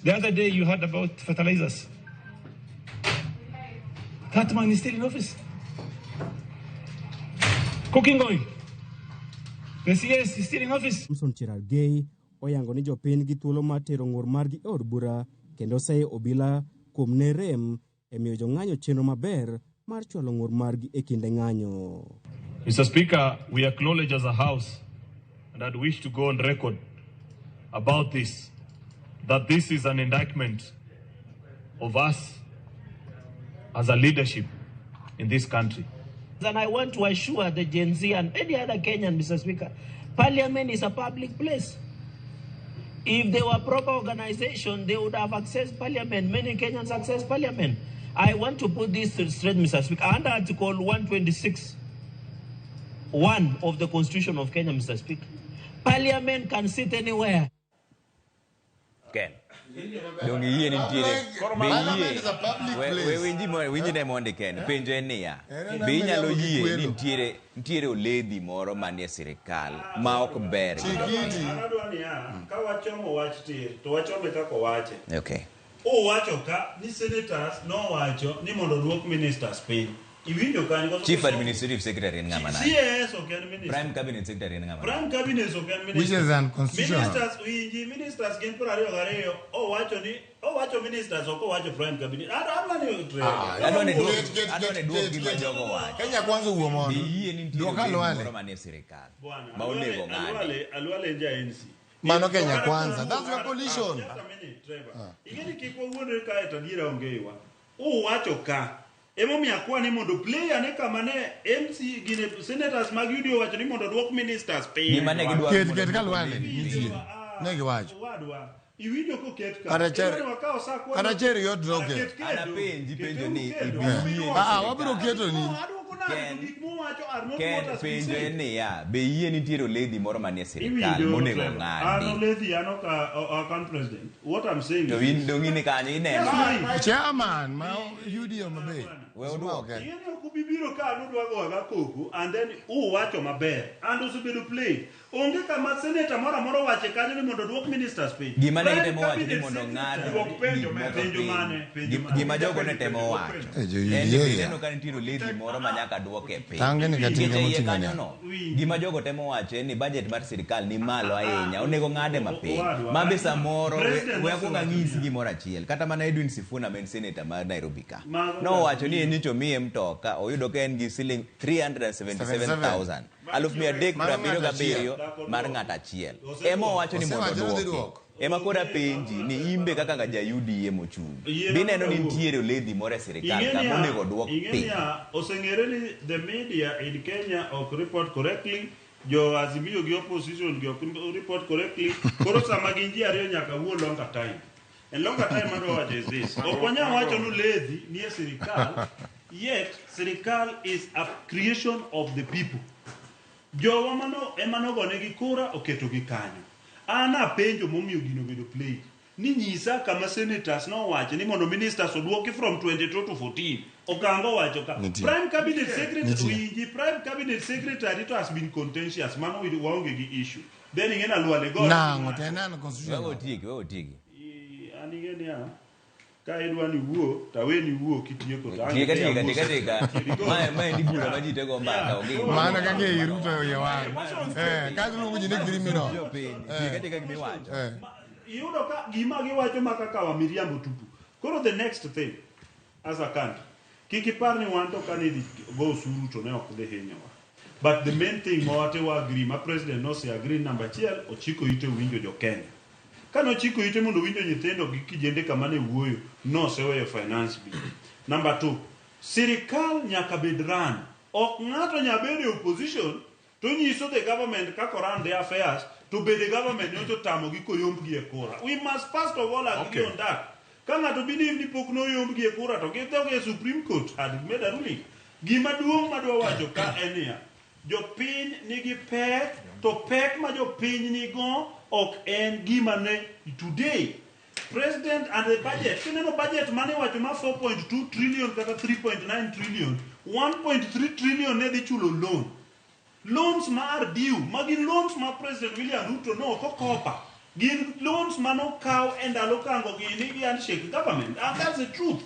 The other day you heard about fertilizers. That man is still in office. Cooking oil. The CS is still in office. Samson Cherargei oyango ni jopiny gi thuolo mar tero ng'ur margi e od bura kendo seyo obila kuom ne rem e miyo jong'anyo chenro maber mar chwalo ng'ur margi e kinde ng'anyo. Mr. Speaker, we acknowledge as a House, and I'd wish to go on record about this, that this is an indictment of us as a leadership in this country. And I want to assure the Gen Z and any other Kenyan, Mr. Speaker, Parliament is a public place. If they were proper organization, they would have accessed Parliament. Many Kenyans access Parliament. I want to put this straight, Mr. Speaker. Under Article 126, 1 of the Constitution of Kenya, Mr. Speaker, Parliament can sit anywhere. Ken. Dong iyie ni nitiere be Parliament iyie is a public we place. winji winji ne mondi Ken. Penjo en niya, En be inyalo aneno yie ni kwelo. nitiere nitiere oledhi moro manie sirikal ma ok ber gi jopiny? An adwa niya, ka wachomo wach tir, to wachome kaka owache. Okay. Owacho ka ni senators nowacho ni mondo oduok ministers piny. Iwinjo kanyo koso Chief koso? Administrative Secretary en ng'ama nade? CS ok en minister. Prime Cabinet Secretary en ng'ama nade? Prime Cabinet ok en minister. Which is unconstitutional. Ministers, winji, ministers gin 22, owacho ni owacho ministers ok owacho prime cabinet. Adwa ni Ah, Adwa ni duok- ket- ket- adwa ni ket- duok ket- gima ket. jogo wacho. Kenya kwanza wuo mondo. Be iyie ni nitiere Duok oledhi Alwale. moro manie sirikal ma onego ng'adi? Alwale, Alwale en ja NC. Mano Kenya kwanza. That's your coalition. Just a minute, Trevor. Ing'e ni kik wawuondre kae to adiera onge iwa. Uwacho ka. Emomiyo akwa ni mondo play ane kama ne MC gine senators mag UDA owacho ni mondo oduok ministers piny. Gima ne gidwaro Ket mondo ket oduok Kalwale oledhi nitie. Ne giwacho. Owadwa, iwinjo koket ka. Kata cher- Ema ne wakawo sa kwa- kata cher yot noket. Ket kendo. Anapenji penjo ni Keteuru ibi kendo. yie ni Ah, ah, sirikal- wabiro keto ni. Adwoko nade to gik muwacho are not Ken what has been penjo said. en niya, be iyie nitiere oledhi moro manie sirikal Iwinjo, monego Trevor. An ng'adi? oledhi an ok ok an president. What I'm saying To is in dong in kanyo ineno. Chairman ma UDA Homa Bay. We oduok. Ing'e ni ok ubi biro biro ka nudwa goga koko and then uwacho maber and osebedo played. Onge kama senator moro amora owache kanyo ni mondo oduok ministers piny. Gima ne Prime gitemo wacho ni Cabinet mondo ng'ad Secretary- Duok penjo gik moko penjo piny. mane? Penjo mane? Gima jogo ne temo wacho. Eh, jo En ni UDA be ya. ineno ka nitiere lady moro ma nyaka duoke piny. Tange ni katinga Nikech e iye moting'o kanyo niang'. no, gima jogo temo wacho en ni budget mar sirikal ni malo ahinya, onego ng'ade mapiny. Owadwa, Ma be samoro we President we akwong osewacho ang'isi gimoro achiel. Kata mana Edwin Sifuna ma en senator mar Nairobi ka. Mago Nowacho ni en nyocha omiye mtoka, oyudo ka en gi siling 377,000. 377,000 mar ng'ato achiel. Ema owacho ni mondo Osewacho ni odhi oduoki. duoko. Ema koro apenji ni imbe kaka nga ja UDA mochung'. Yie Bineno ni mondo nitiere oledhi moro e sirikal Ing'e kama niya- onego oduok ing'e piny. niya, oseng'ere ni the media in Kenya ok report correctly jo Azimio gi opposition gi ok report correctly koro sama gin ji ariyo nyaka wuo longer time and longer time adwa wacho is this ok wanyal wacho ni ledhi nie sirikal yet sirikal is a creation of the people jowa mano ema nogonegi kura oketogi kanyo an apenjo momiyo gino obedo played ni nyisa kama senators nowacho ni mondo ministers oduoki from 22 to 14 Okango owacho ka Nitie. prime cabinet secretary Nitie. winji prime cabinet secretary to has been contentious mano waonge gi issue then ing'e na Lwale go Nang'o to en an constitution. Wewe otieki, wewe otieki. an ing'e niya ka idwa ni wuo to aweni wuo kitieko to ang' Tieka idhi tieka awuo tieka tieka. Mae mae ni bura ma ji tego mbaka onge gima- Mano kaka ei Ruto iye wang'. Eh, ka giluongo ji ni criminal. Jopiny, tieka tieka gima iwacho. Eh. iyudo ka gima giwacho ma kaka wa miriambo tupu koro the next thing as a country kik ipar ni wan to kane idhi go osuru to ne ok dhi hinyowa but the main thing ma wate wa agree ma president nose agree namba achiel ochiko ite winjo jo Kenya kane ochiko ite mondo owinjo nyithindo gi kijende kama ne wuoyo noseweyo finance bill number two sirikal nyaka bed run ok ng'ato nya bedo e opposition to nyiso the government kaka run the affairs to bede government nyocha otamogi koyombgi e kura we must first of all agree Okay. on that ka ng'ato believe ni pok noyombgi e kura to gidhog e supreme court had made a ruling gima duong' madwa wacho ka en niya jopiny nigi pek to pek ma jopiny nigo ok en gima ne today president and the budget kineno budget mane iwacho ma 4.2 trillion kata 3.9 trillion 1.3 trillion ne dhi chulo loan loans ma are due ma gin loans ma president william ruto no ok okopa gin loans manokaw e ndalo kango gini gi handshake government and that's the truth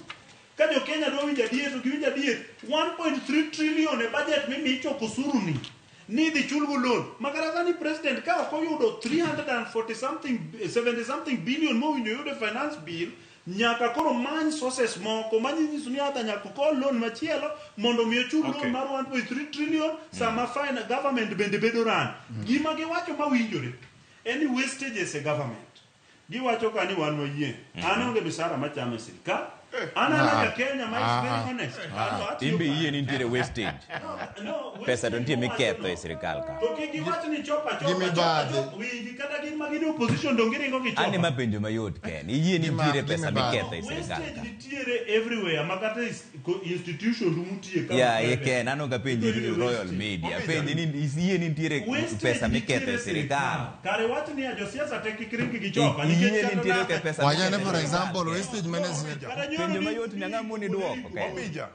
ka jo kenya dwa winjo adier to giwinjo adier 1.3 trillion e budget mimi ichoko osuru ni ni idhi chulgo loan makata sani president ka ok oyudo 340 something 70 something billion mowinjo oyud e finance bill nyaka koro many sources moko manyiso ni adha nyaka okol loan machielo mondo mi ochul Okay. loan mar 1.3 trillion sama fine government bende bedo ran gima giwacho mawinjore en ni wastages e government giwacho ka ni wan wayie an onge misara machamo e sirikal an an Ah. ja Kenya ma is very honest An atiyo Imbe yie ni nitiere wastage. No, Pesa to nitie miketho e sirikal ka. to kik giwach ni chopa Gi chopa chopa mibadhi. chopa winji kata gin ma gin e opposition dong giringo gi An chopa ema penjo mayot Ken. Iyie ni nitiere pesa miketho e sirikal wastage ka. nitiere everywhere ma kata institution mutie ka Ya, ye Ken, an ok apenji Royal Media. Apenji ni iyie ni nitiere Wastage pesa miketho e nitiere sirikal. kare wach ni ya josiasa te kik ringi gi chopa Iyie nikech ni kata nitiere na- pesa Wachane miketho e for sirikal. example wastage mane Penjo mayot ni ang'o moni duoko Ken. Ombija.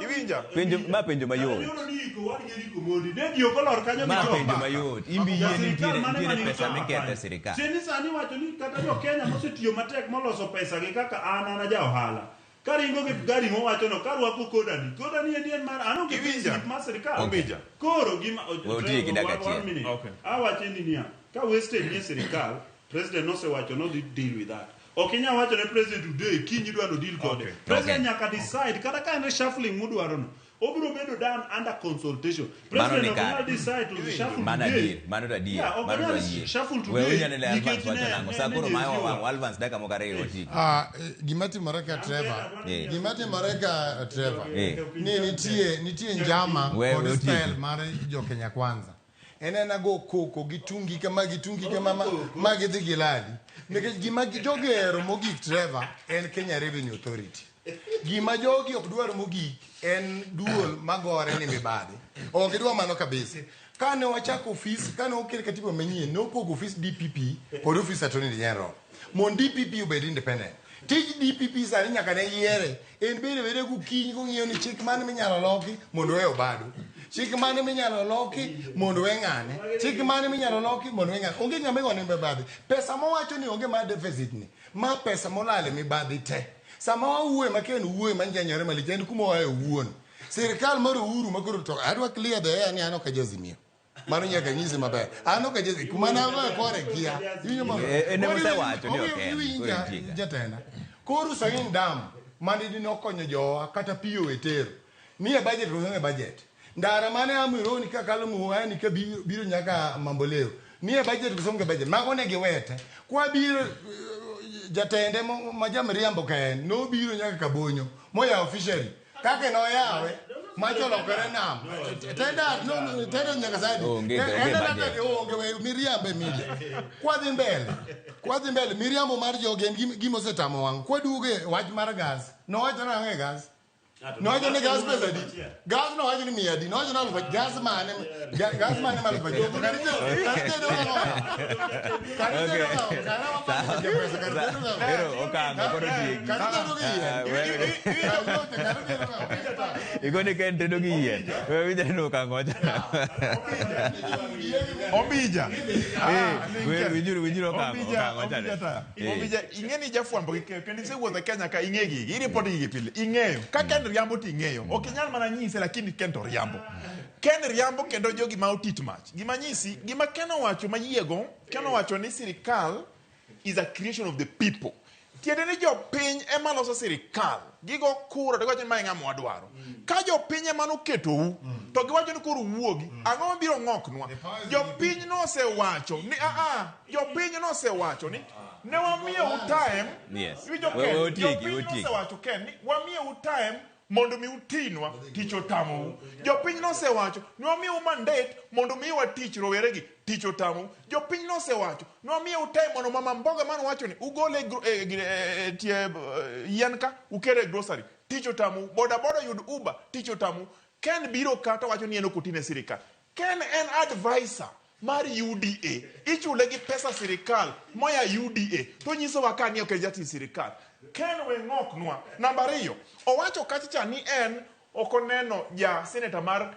Iwinja? Penjo ma penjo mayot. Nyoro ni iko wadgi Eric Omondi ne ji ok olor kanyo gi Ma chopa. penjo mayot. Imbe yie ni nitiere nitiere pesa miketho e sirikal. Seni sani wacho ni kata jo Kenya mosetiyo matek moloso pesa gi kaka an an aja ohala. Karingo gi gari mowacho no karwako kodani. Kodani en en mar an onge Iwinja? payslip mar sirikal. Ombija. Koro gima We otieki gi dakika One achiel. minute. Okay. Awacho ni niya, ka wastage ni e sirikal, president nosewacho nodhi deal with that. Ok inyal wacho ne president today kiny idwa no deal kode. Okay. President Okay. nyaka decide kata ka en reshuffling mudwaro no. Obiro bedo done under consultation. Mano President ni ok kare. nyal decide to reshuffle Mano today. adier, mano to adier, Yeah, ok mano to onyal adier. shuffle We today winjo ni nikech Alvance wacho ne- nang'o. ne- Sa ne koro Gen mayo Z wang' Alvance dakika moko ariyo otieki. Ah, gima timore ka Trevor Eh. gima timore ka Trevor Eh. ni nitie njama We- kod we otieki. style mar jo Kenya Kwanza en ena go koko gi tungi kama gi tungi kama ma gidhi gilali nikech gima jogi ohero mogik Trevor en Kenya Revenue Authority gima jogi ok dwar mogik en duol magore ni mibadhi ok gidwa mano kabisa kane wachako ofis kane okel katiba manyien nopogo ofis DPP kod ofis Attorney General mondo DPP obed independent Tij DPP sani nyaka ne yiere. En bede bede gokinyi kong'iyo ni chik mane minyalo loki mondo we Obado. Chik mane minyalo loki mondo we ng'ane. Chik mane minyalo loki mondo we ng'ane. Onge ng'ama igone mibadhi. Pesa mowacho ni onge mar deficit ni. Ma pesa molal e mibadhi te. Sama wawuoye ma Ken wuoye ma njanyore malich en kuma oaye owuon. Sirkal mar Uhuru ma koro to adwa clear the air ni an ok ajazimio. Mano nyaka nyisi maber. An ok ajazimio. Kuma ne agoye kore kia. Iwinjo maber. En ema Koro osewacho ni ok en, iwinja, koro entie ka. jatenda. Koro Sain Dam mane dinokonyo jowa kata pi owe tero. Ni e budget koso e budget. Ndara mane Amuironi kakalo Muhani ka biro nyaka Mamboleo. Ni e budget koso onge budget. Mago ne giwete. Kwa biro jatende ma jamriambo ka en nobiro nyaka Kabonyo moyawo fishery. Kaka noyawe macho olokore nam. Tenda no tenda nyaka sadi. Onge, onge budget. Onge we miriambo e media. Kwadhi mbele. Kwadhi mbele miriambo mar jogi en gima osetamo wang'. Kwaduogo e wach mar gas. Nowacho nang'o e gas? Nowacho ni gas pesa adi? Gas nowacho ni mia adi? Nowacho ni alufu gas mane? Gas mane ma alufu achiel? Kar itedo kar itedo ang'o? Kar itedo kar itedo ang'o? Ero, okango, koro tieki. Kar itedo gi yien. Igone ka en tedo gi yien. We winjo ni okango wacho Ombija. Eh, winjuru, winjuru okango, okango wacho Ombija ta. Eh. Ombija, ing'e ni jafwambo gi keyo kendo isewuotho e Kenya ka ing'e gigi, iripot gigi pile, ing'eyo. Ka Ken riambo to ing'eyo. Ok inyal mana nyise lakini Ken to riambo. Ken riambo kendo jogi ma otit mach. Gima nyisi, gima Ken owacho mayiego, Ken owacho ni sirikal is a creation of the people. Tiende ni jopiny ema loso sirikal. Gigo kura to giwacho ni mae ng'ama wadwaro. Ka jopiny ema noketou, to giwacho ni koro wuogi, ang'o mabiro ng'oknwa? Jopiny nosewacho ni aa, jopiny nosewacho ni ne wamiyou time. Yes. Iwinjo We- Ken? we otieki, Jopiny we otieki. nosewacho Ken ni wamiyou time mondo mi utinwa tich otamou. Jopiny nosewacho ni wamiyou mandate mondo mi watich roweregi tich otamou. Jopiny nosewacho ni wamiyou time mondo mama mboga mane wacho ni ugole e tie yien ka ukere e grocery tich otamou. Boda boda yud Uber tich otamou. Ken biro ka to wacho ni en ok otine sirikal. Ken en advisor mar UDA. Ichule gi pesa sirikal moya UDA. To nyisowa ka ni ok en jatich sirikal. Ken we ng'oknwa. Namba ariyo, owacho kacha cha ni en ok oneno ja senator mar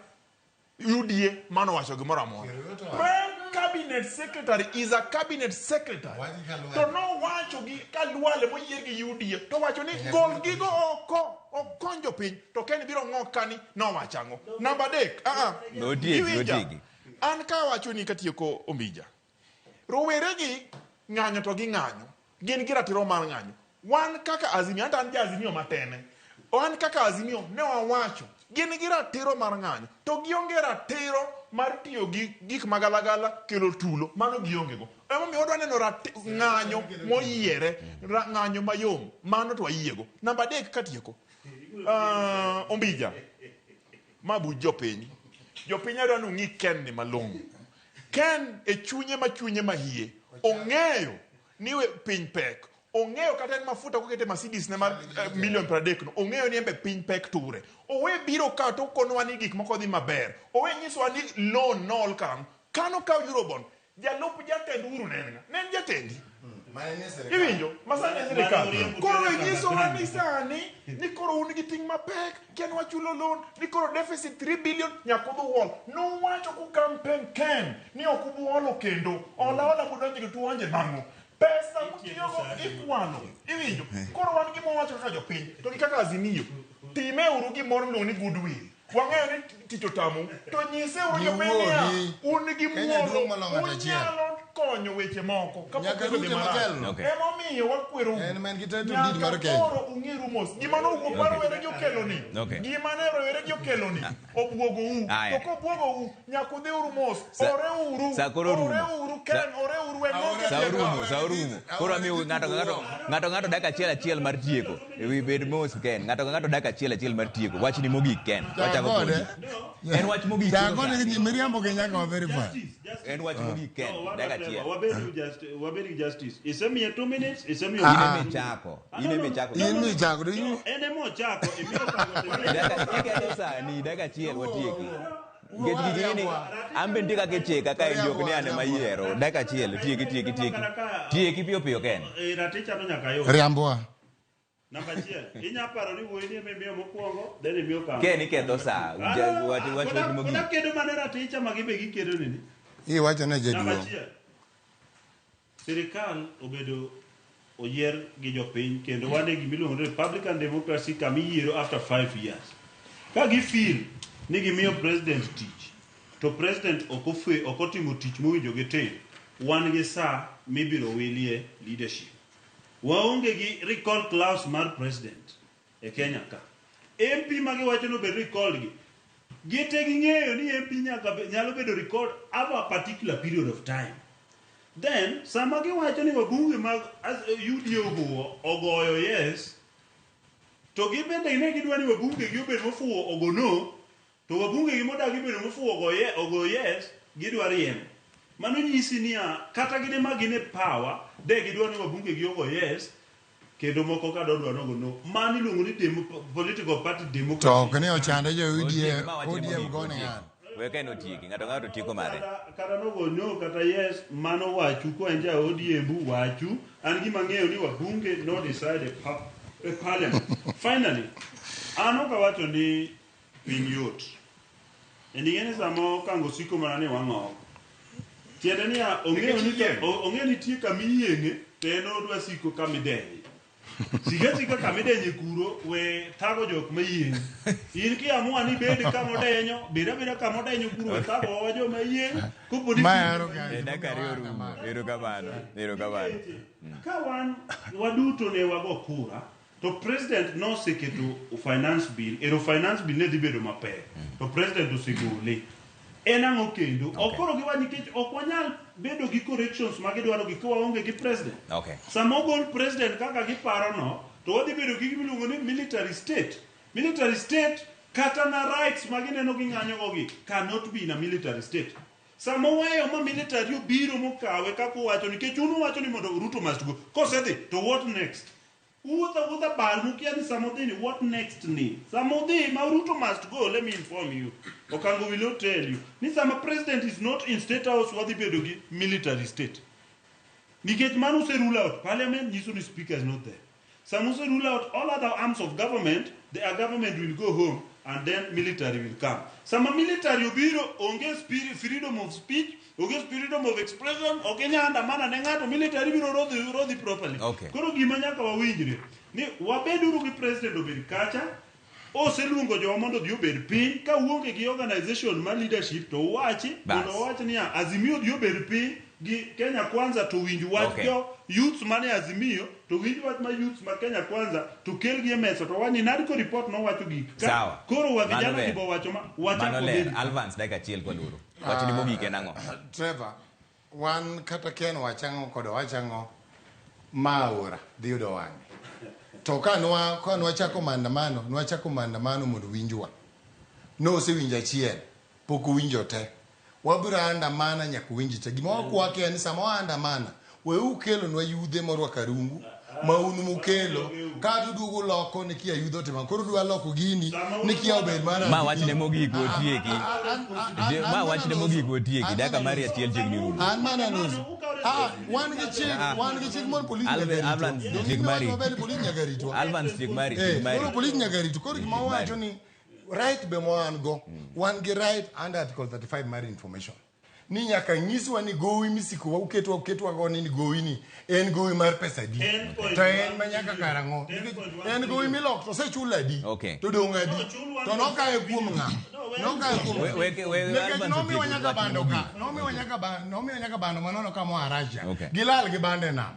UDA manowacho gimoro amora. Prime cabinet secretary is a cabinet secretary. To nowacho gi Kalwale moyier gi UDA to wacho ni gol gigo oko okony jopiny to Ken biro ng'ok kani nowacho ang'o. Namba adek, Otieki, iwinja. otieki. An ka awacho ni katieko Ombija. Roweregi ng'anyo to ging'anyo. Gin gi ratiro mar ng'anyo. Wan kaka Azimio, anta an ja Azimio matene. Wan kaka Azimio ne wawacho gin gi ratiro mar ng'anyo to gionge ratiro mar tiyo gi gik magalagala kelo tulo mano gionge go. Emomiyo wadwa neno ng'anyo moyiere, ng'anyo mayom, mano to wayiego. Namba adek katieko. Ombija, ma buch jopiny. Jopiny adwa ni ung'i Ken ni malong'o. Ken e chunye ma chunye ma hie ong'eyo ni we piny pek. Ong'eyo kata en mafuta kokete Mercedes ne mar milion 30 no. Ong'eyo ni en be piny pek ture. Owe biro ka to okonowa ni gik moko dhi maber. Owe nyisowa ni loan nool karang'o. Kano kawo Eurobond, jalup jatend Uhuru ne en ng'a? Ne en jatendi. Iwinjo? Masani en sirikal. Koro we nyisowa ni sani ni koro un gi ting' mapek, Ken wachulo loan, ni koro deficit 3 billion nyaka udhi uol. Nowacho ku campaign Ken ni ok ubu olo kendo. Ola ola mudonjo gi tuonje nang'o? Pesa mutiyogo ikwalo. Iwinjo? Koro wan gima wawacho kaka jopiny to gi kaka Azimio. Timeuru gimoro miluongo ni goodwill. Wang'eyo ni tich otamou. To nyiseuru jopiny niya, un gi Kenya muolo, duong' moloyo ng'ato achiel. unyalo konyo weche moko kapok Nyaka odhi Ruto marach. motelo. Okay. Emomiyo wakwerou. En ma en gi title deed mar Nyaka Kenya. koro ung'iru mos. Gima nowuok mar rowere gi okeloni. Okay. Gima ne rowere gi okeloni. Obwogou. Aya. To kobwogou, nyaka udhiuru mos. Sa- Oreuru. sa koro rumo. Oreuru Ken, oreuru we ng'oke Sa tieko. orumo, sa orumo. Koro amiyo ng'ato ka ng'ato ng'ato ng'ato dakika achiel achiel mar tieko. Ewi bed mos Ken. Ng'ato ka ng'ato dakika achiel achiel mar tieko. Wachni mogik Ken. Wachako kodi. En wach mogik. Chakode gi miriambo gi nyaka wa verify. En wach mogik Ken. No, Dakika achiel. wabed gi justice. Isemiye 2 minutes, isemiyo In ema ichako. In ema ichako. In michako do you? En ema ochako, imiyo Okango Dakika iketho sani, dakika achiel watieki. Nikech gigi ni an be nitie kaka ichika ka en jok ni an ema ayiero. Dakika achiel tieki tieki tieki. Tieki piyo piyo Ken. Raticha no nyaka ayud. Riamboa. Namba achiel, inya paro ni wuoyi ni ema imiyo mokwongo, then imiyo kama. Ken iketho saa. Ah, Ja- Wach wach wach mogik. Koda kedo mane raticha ma gibe gikedo nini. Iwacho ne Namba jaduong'. achiel, sirikal obedo oyier gi jopiny kendo wan e gimiluongo ni Republican democracy kama iyiero after 5 years. Ka gifeel ni gimiyo president tich, to president ok ok otimo tich mowinjo gitim, wan gi saa mibiro wilie leadership. Waonge gi recall clause mar president e Kenya ka. MP ma giwacho ni obed recalled gi, gite ging'eyo ni MP nyaka nyalo bedo recalled over a particular period of time. Then, sama giwacho ni wabunge mag UDA ogoyo, ogoyo yes, to gibende ne gidwa ni wabunge gi obed mofuwo ogo no, to wabunge gi modagi bedo mofuwo ogo, ogo yes, gidwa riembo. Mano nyisi niya, kata gin ema gin e power, de gidwa ni wabunge gi ogo yes, kendo moko ka dodwa nogo no. Mano iluongo ni political party democracy. To ok ni ochande jo Otieki, UDA, ma wachne ODM mogik, gone otieki. ng'ano. We ka en otieki, ng'ato ng'ato tieko mare. Kata nogo no kata yes, mano wachu ko en ja ODM wachu. An gima ng'eyo ni wabunge no decide e, e parliament. Finally, an ok awacho ni piny yot. En ing'e ni sama okango siko mana ni wang'ok. Tiende niya, ong'eyo ni ong'eyo ni nitie kama iyieng'e, to en odwa siko kama idenye. Sika sika kama idenye kuro, we thago jok mayieng'. In kiamua ni ibed kama odenyo, bed abeda kama odenyo kuro, we thago wa joma yieng'. Kopo ni Dakika ariyo orumo. Erokamano. Erokamano. Ka wan waduto ne wago kura, to president noseketo finance bill, ero finance bill ne dhi bedo mapek, to president osegole. En ang'o kendo? Ok koro giwach nikech ok wanyal bedo gi corrections ma gidwaro gi ka waonge gi president. Okay. Sama ogol president kaka giparo no, to wadhi bedo gi gima iluongo ni military state. Military state kata na rights ma gineno ging'anyo go gi cannot be in a military state. Sama oweyo ma military obiro mokawe kaka uwacho nikech un uwacho ni mondo Ruto must go. Kosedhi to what next? Uwuotho awuotha bar mukia ni sama odhi ni what next ni. Sama odhi ma Ruto must go, let me inform you. Okango will not tell you. Ni sama president is not in state house wadhi bedo gi military state. Nikech mano ose rule out parliament nyiso ni speaker is not there. Sama ose rule out all other arms of government, the government will go home and then military will come. Sama military obiro onge spirit, freedom of speech, onge freedom of expression, ok inyal andamana ne ng'ato, military biro rodhi, rodhi properly. Okay. Koro gima nyaka wawinjre ni wabeduru gi president obed kacha, oseluongo jowa mondo odhi obed piny, ka uonge gi organization mar leadership to uwachi, Bas. mondo wawach niya, Azimio odhi obed piny gi Kenya Kwanza to winj wach Okay. jo youths mane Azimio to winj wach ma youths ma Kenya Kwanza to kelgi e mesa to wach ni NADCO report nowacho gik ka Sawa. koro wa Mano vijana ber. gi bo wacho ma Mano wachako ler. bed Alvans dakika achiel kwa loro. Wachni mogik en ang'o? Trevor, wan kata Ken wachang'o kod wachang'o ma aora dhi yudo wang'e. To ka nwa ka nwachako maandamano, nwachako maandamano mondo winjwa. Nosewinjo achiel, pok owinjo te. Wabiro andamana nyaka uwinj te. Gima wakwake en ni sama waandamana, we ukelonwa yudhe morwako arungu ma un mukelo kato uduogo loko ni kia yudhe otimo. Koro udwa loko gini ni kia obed mana Ma wachne mogik otieki. Ma wachne mogik otieki. Dakika mari achiel chiegni rumo. An mana loso. Ah, wan gi chik, wan gi chik mondo polis nyaka ritwa. Alvans, Donge tiek mari. iwacho maber ni polis nyaka ritwa. Alvans, tiek mari, Eh, tiek mari. Koro polis nyaka ritwa. Koro gima wawacho ni right be ma wan go, wan gi right under article 35 mar information. Ni nyaka nyiswa ni gowi misiko wa uketwa uketwa go ni gowi ni en gowi mar pesa adi. To en ma nyaka karang'o. Nikech En gowi milok to osechul adi. Okay. To dong' adi. To nokaye kuom ng'a? Nokaye kuom ng'a? We- Nikech Alvans nomiwa otieko nyaka wachne bando ka. mogik. Nomiwa nyaka bando manono ka moa Russia. Okay. Gilal gi bande nam.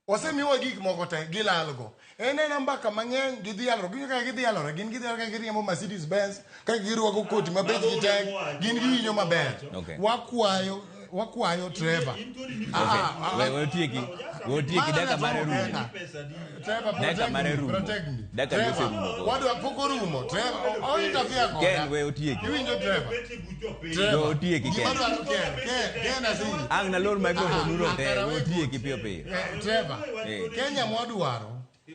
Osemiwa gik moko te gilalgo. En ena mbaka mang'eny gidhi yalore. Gin kaka gidhi yalore. Gin gidhi yalore kaka giriembo Mercedes Benz, kaka girwako koti ma bechgi tek, gin giwinjo maber. Okay. Wakwayo Trevor. Okay. We otieki. We otieki dakika mare rumo. Trevor, Dakika protect mare me, rumo. protect me. Dakika Trevor, oserumo. wadwa pok orumo. Trevor, o interfere koda. Ken we otieki. Iwinjo Trevor? We otieki Ken. Gima dwaro Ken, Ken, Ken asewinjo. Ang' nalor microphone uro te. Ah, We otieki piyo piyo. Trevor, Eh. Kenya mwadwaro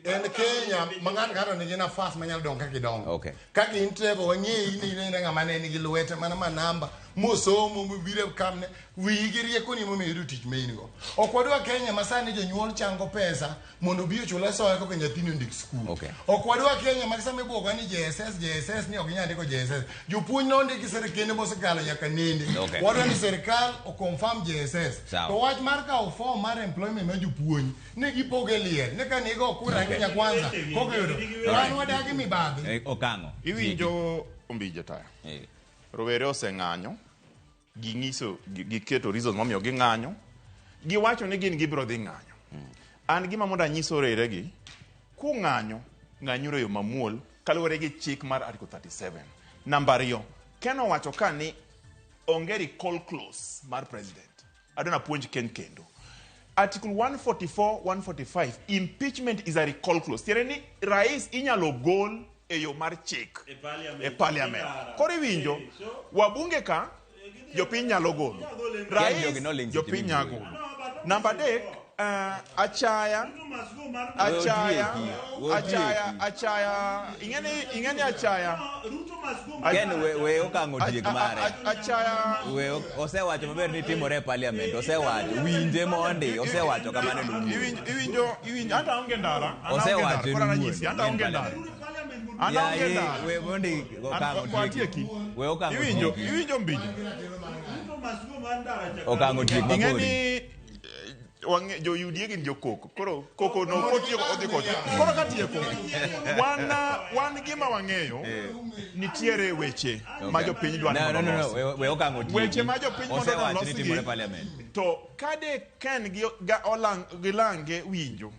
en Kenya ma ng'ato ng'ato nigi nafas manyalo dongo kaka idongo. Okay. Kaka in Trevor wang'eyi ni in ng'ama ne nigi lwete mana ma namba Mosomo mobiro e kamne wiyi gi riekoni emomiyo iyudo tich ma in go. Ok wadwa Kenya ma sani jonyuol chango pesa mondo obi ochul asoya koka nyathini ondik skul. Okay. Ok wadwa Kenya ma sama ibwoga ni JSS JSS ni ok ginyal ndiko JSS. Jopuonj nondiki sirkende mosekalo nyaka nende. Okay. Wadwa ni sirkal o confirm JSS. Sawa. To wach mar kawo form mar employment mar jopuonj ne gipoge liel ne ka nigo kura Okay. Kenya kwanza koka yudo. Wan wadagi mibadhi. Okang'o. Iwinjo Ombija taya. Rowere oseng'anyo, ging'iso giketo reasons momiyo ging'anyo, giwacho ni gin gibiro dhi ng'anyo. An gima mondo anyis rowere gi, kung'anyo, ng'anyuru e yo mamuol kaluwore gi chik mar Article 37. Namba ariyo, Ken owacho ka ni onge recall clause mar president. Adwa napuonj Ken kendo. Article 144, 145, impeachment is a recall clause. Tiende ni rais inyalo gol e yo mar chik e parliament. Koro iwinjo, wabunge ka jopiny nyalo golo. Rais jogi noling' seche jopiny nyalo miwuoyo. golo. Namba adek, achaya achaya achaya achaya ing'eni ing'eni achaya Ken we, we okang'o tiek mare. Achaya We osewacho maber ni timore e parliament, osewacho. Winje mondi, osewacho kamano en owuon. Iwinjo iwinjo anta onge ndara an aonge Osewacho ndara en koro owuon. ananyisi anta En onge ndara parliament. an aonge Yaye, ndara we mondi okang'o Kwa tieki. tieki. We okang'o Iwinjo tieki. iwinjo mbija Okang'o tiek ing'e makori. ni wang'e jo UDA gin jokoko koro koko no kotieko odhi kocha koro katieko wan wan gima wang'eyo nitiere weche ma Okay. jopiny dwa ni No, mondo no, no, no, olosi. we okang'o tieki. Weche ma jopiny mondo Osewacho ni olosi timore gi e parliament. to kade Ken gi ga olang gi lange winjo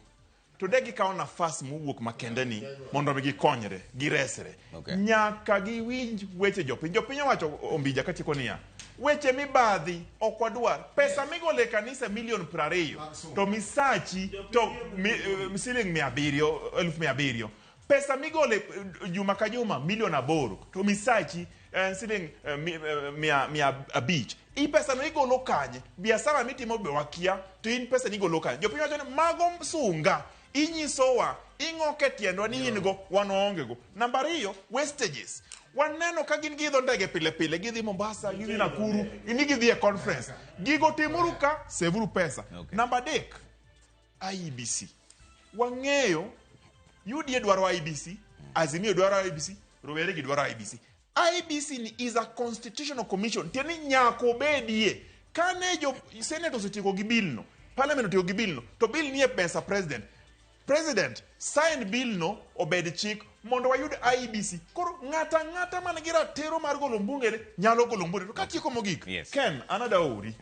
to de gikawo nafas mowuok makende ni mondo mi gikonyre giresre Okay. nyaka giwinj weche jopiny jopiny owacho ombija katieko niya weche mibadhi ok wadwar pesa migolo e kanisa milion 20 to misachi to siling 700 700,000 pesa migolo e, juma ka juma milion 8 to misachi siling 500 i pesa no igolo kanye biasara mitimo be wakia to in pesa nigolo kanye jopiny wacho ni mago sunga inyisowa ing'oke tiendwa ni in go wan waonge go namba ariyo wastages waneno ka gin giidho ndege pile pile gidhi Mombasa gidhi Nakuru ni gidhi e conference gigo timuru ka sevuru pesa namba adek IEBC wang'eyo UDA dwaro IEBC Azimio dwaro IEBC rowere gi dwaro IEBC IEBC ni is a constitutional commission tiende ni nyaka obedie kane jo senate osetieko gi bill no parliament otieko gi bill no to bill nie pesa president president sign bill no obed chik mondo wayud IEBC koro ng'ata ang'ata man gi ratiro mar golo mbungene nyalo golo mbungene to katieko mogik Yes. Ken an ada ori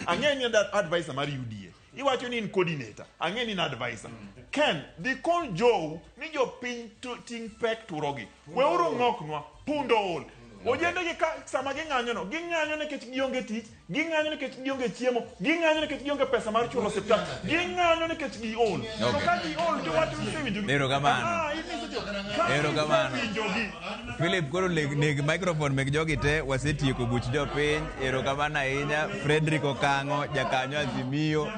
ang'e ni advisor mar UDA iwacho ni in coordinator ang'e ni in advisor Ken dhi kon jou ni jopiny ting' pek turogi weuru ng'oknwa pundo ol ojende gi ka sama ging'anyo no ging'anyo nikech gionge tich ging'anyo nikech gionge chiemo ging'anyo nikech gionge pesa mar chulo osiptal ging'anyo nikech giol to Okay. ka giol to wacho ni isewinjogi Erokamano. Ah, in isecho- ka Erokamano. isewinjogi Philip koro neg microphone meg jogi te wasetieko buch jopiny erokamano ahinya Frederick Okang'o jakanyo Azimio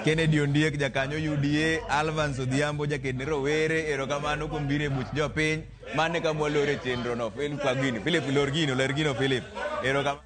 Kennedy Ondiek jakanyo UDA Alvans Odhiambo jaked ne rowere erokamano kuom biro e buch jopiny mane kama walore chenro no Philip Kagini Philip lor gino ler gino Philip erokamano.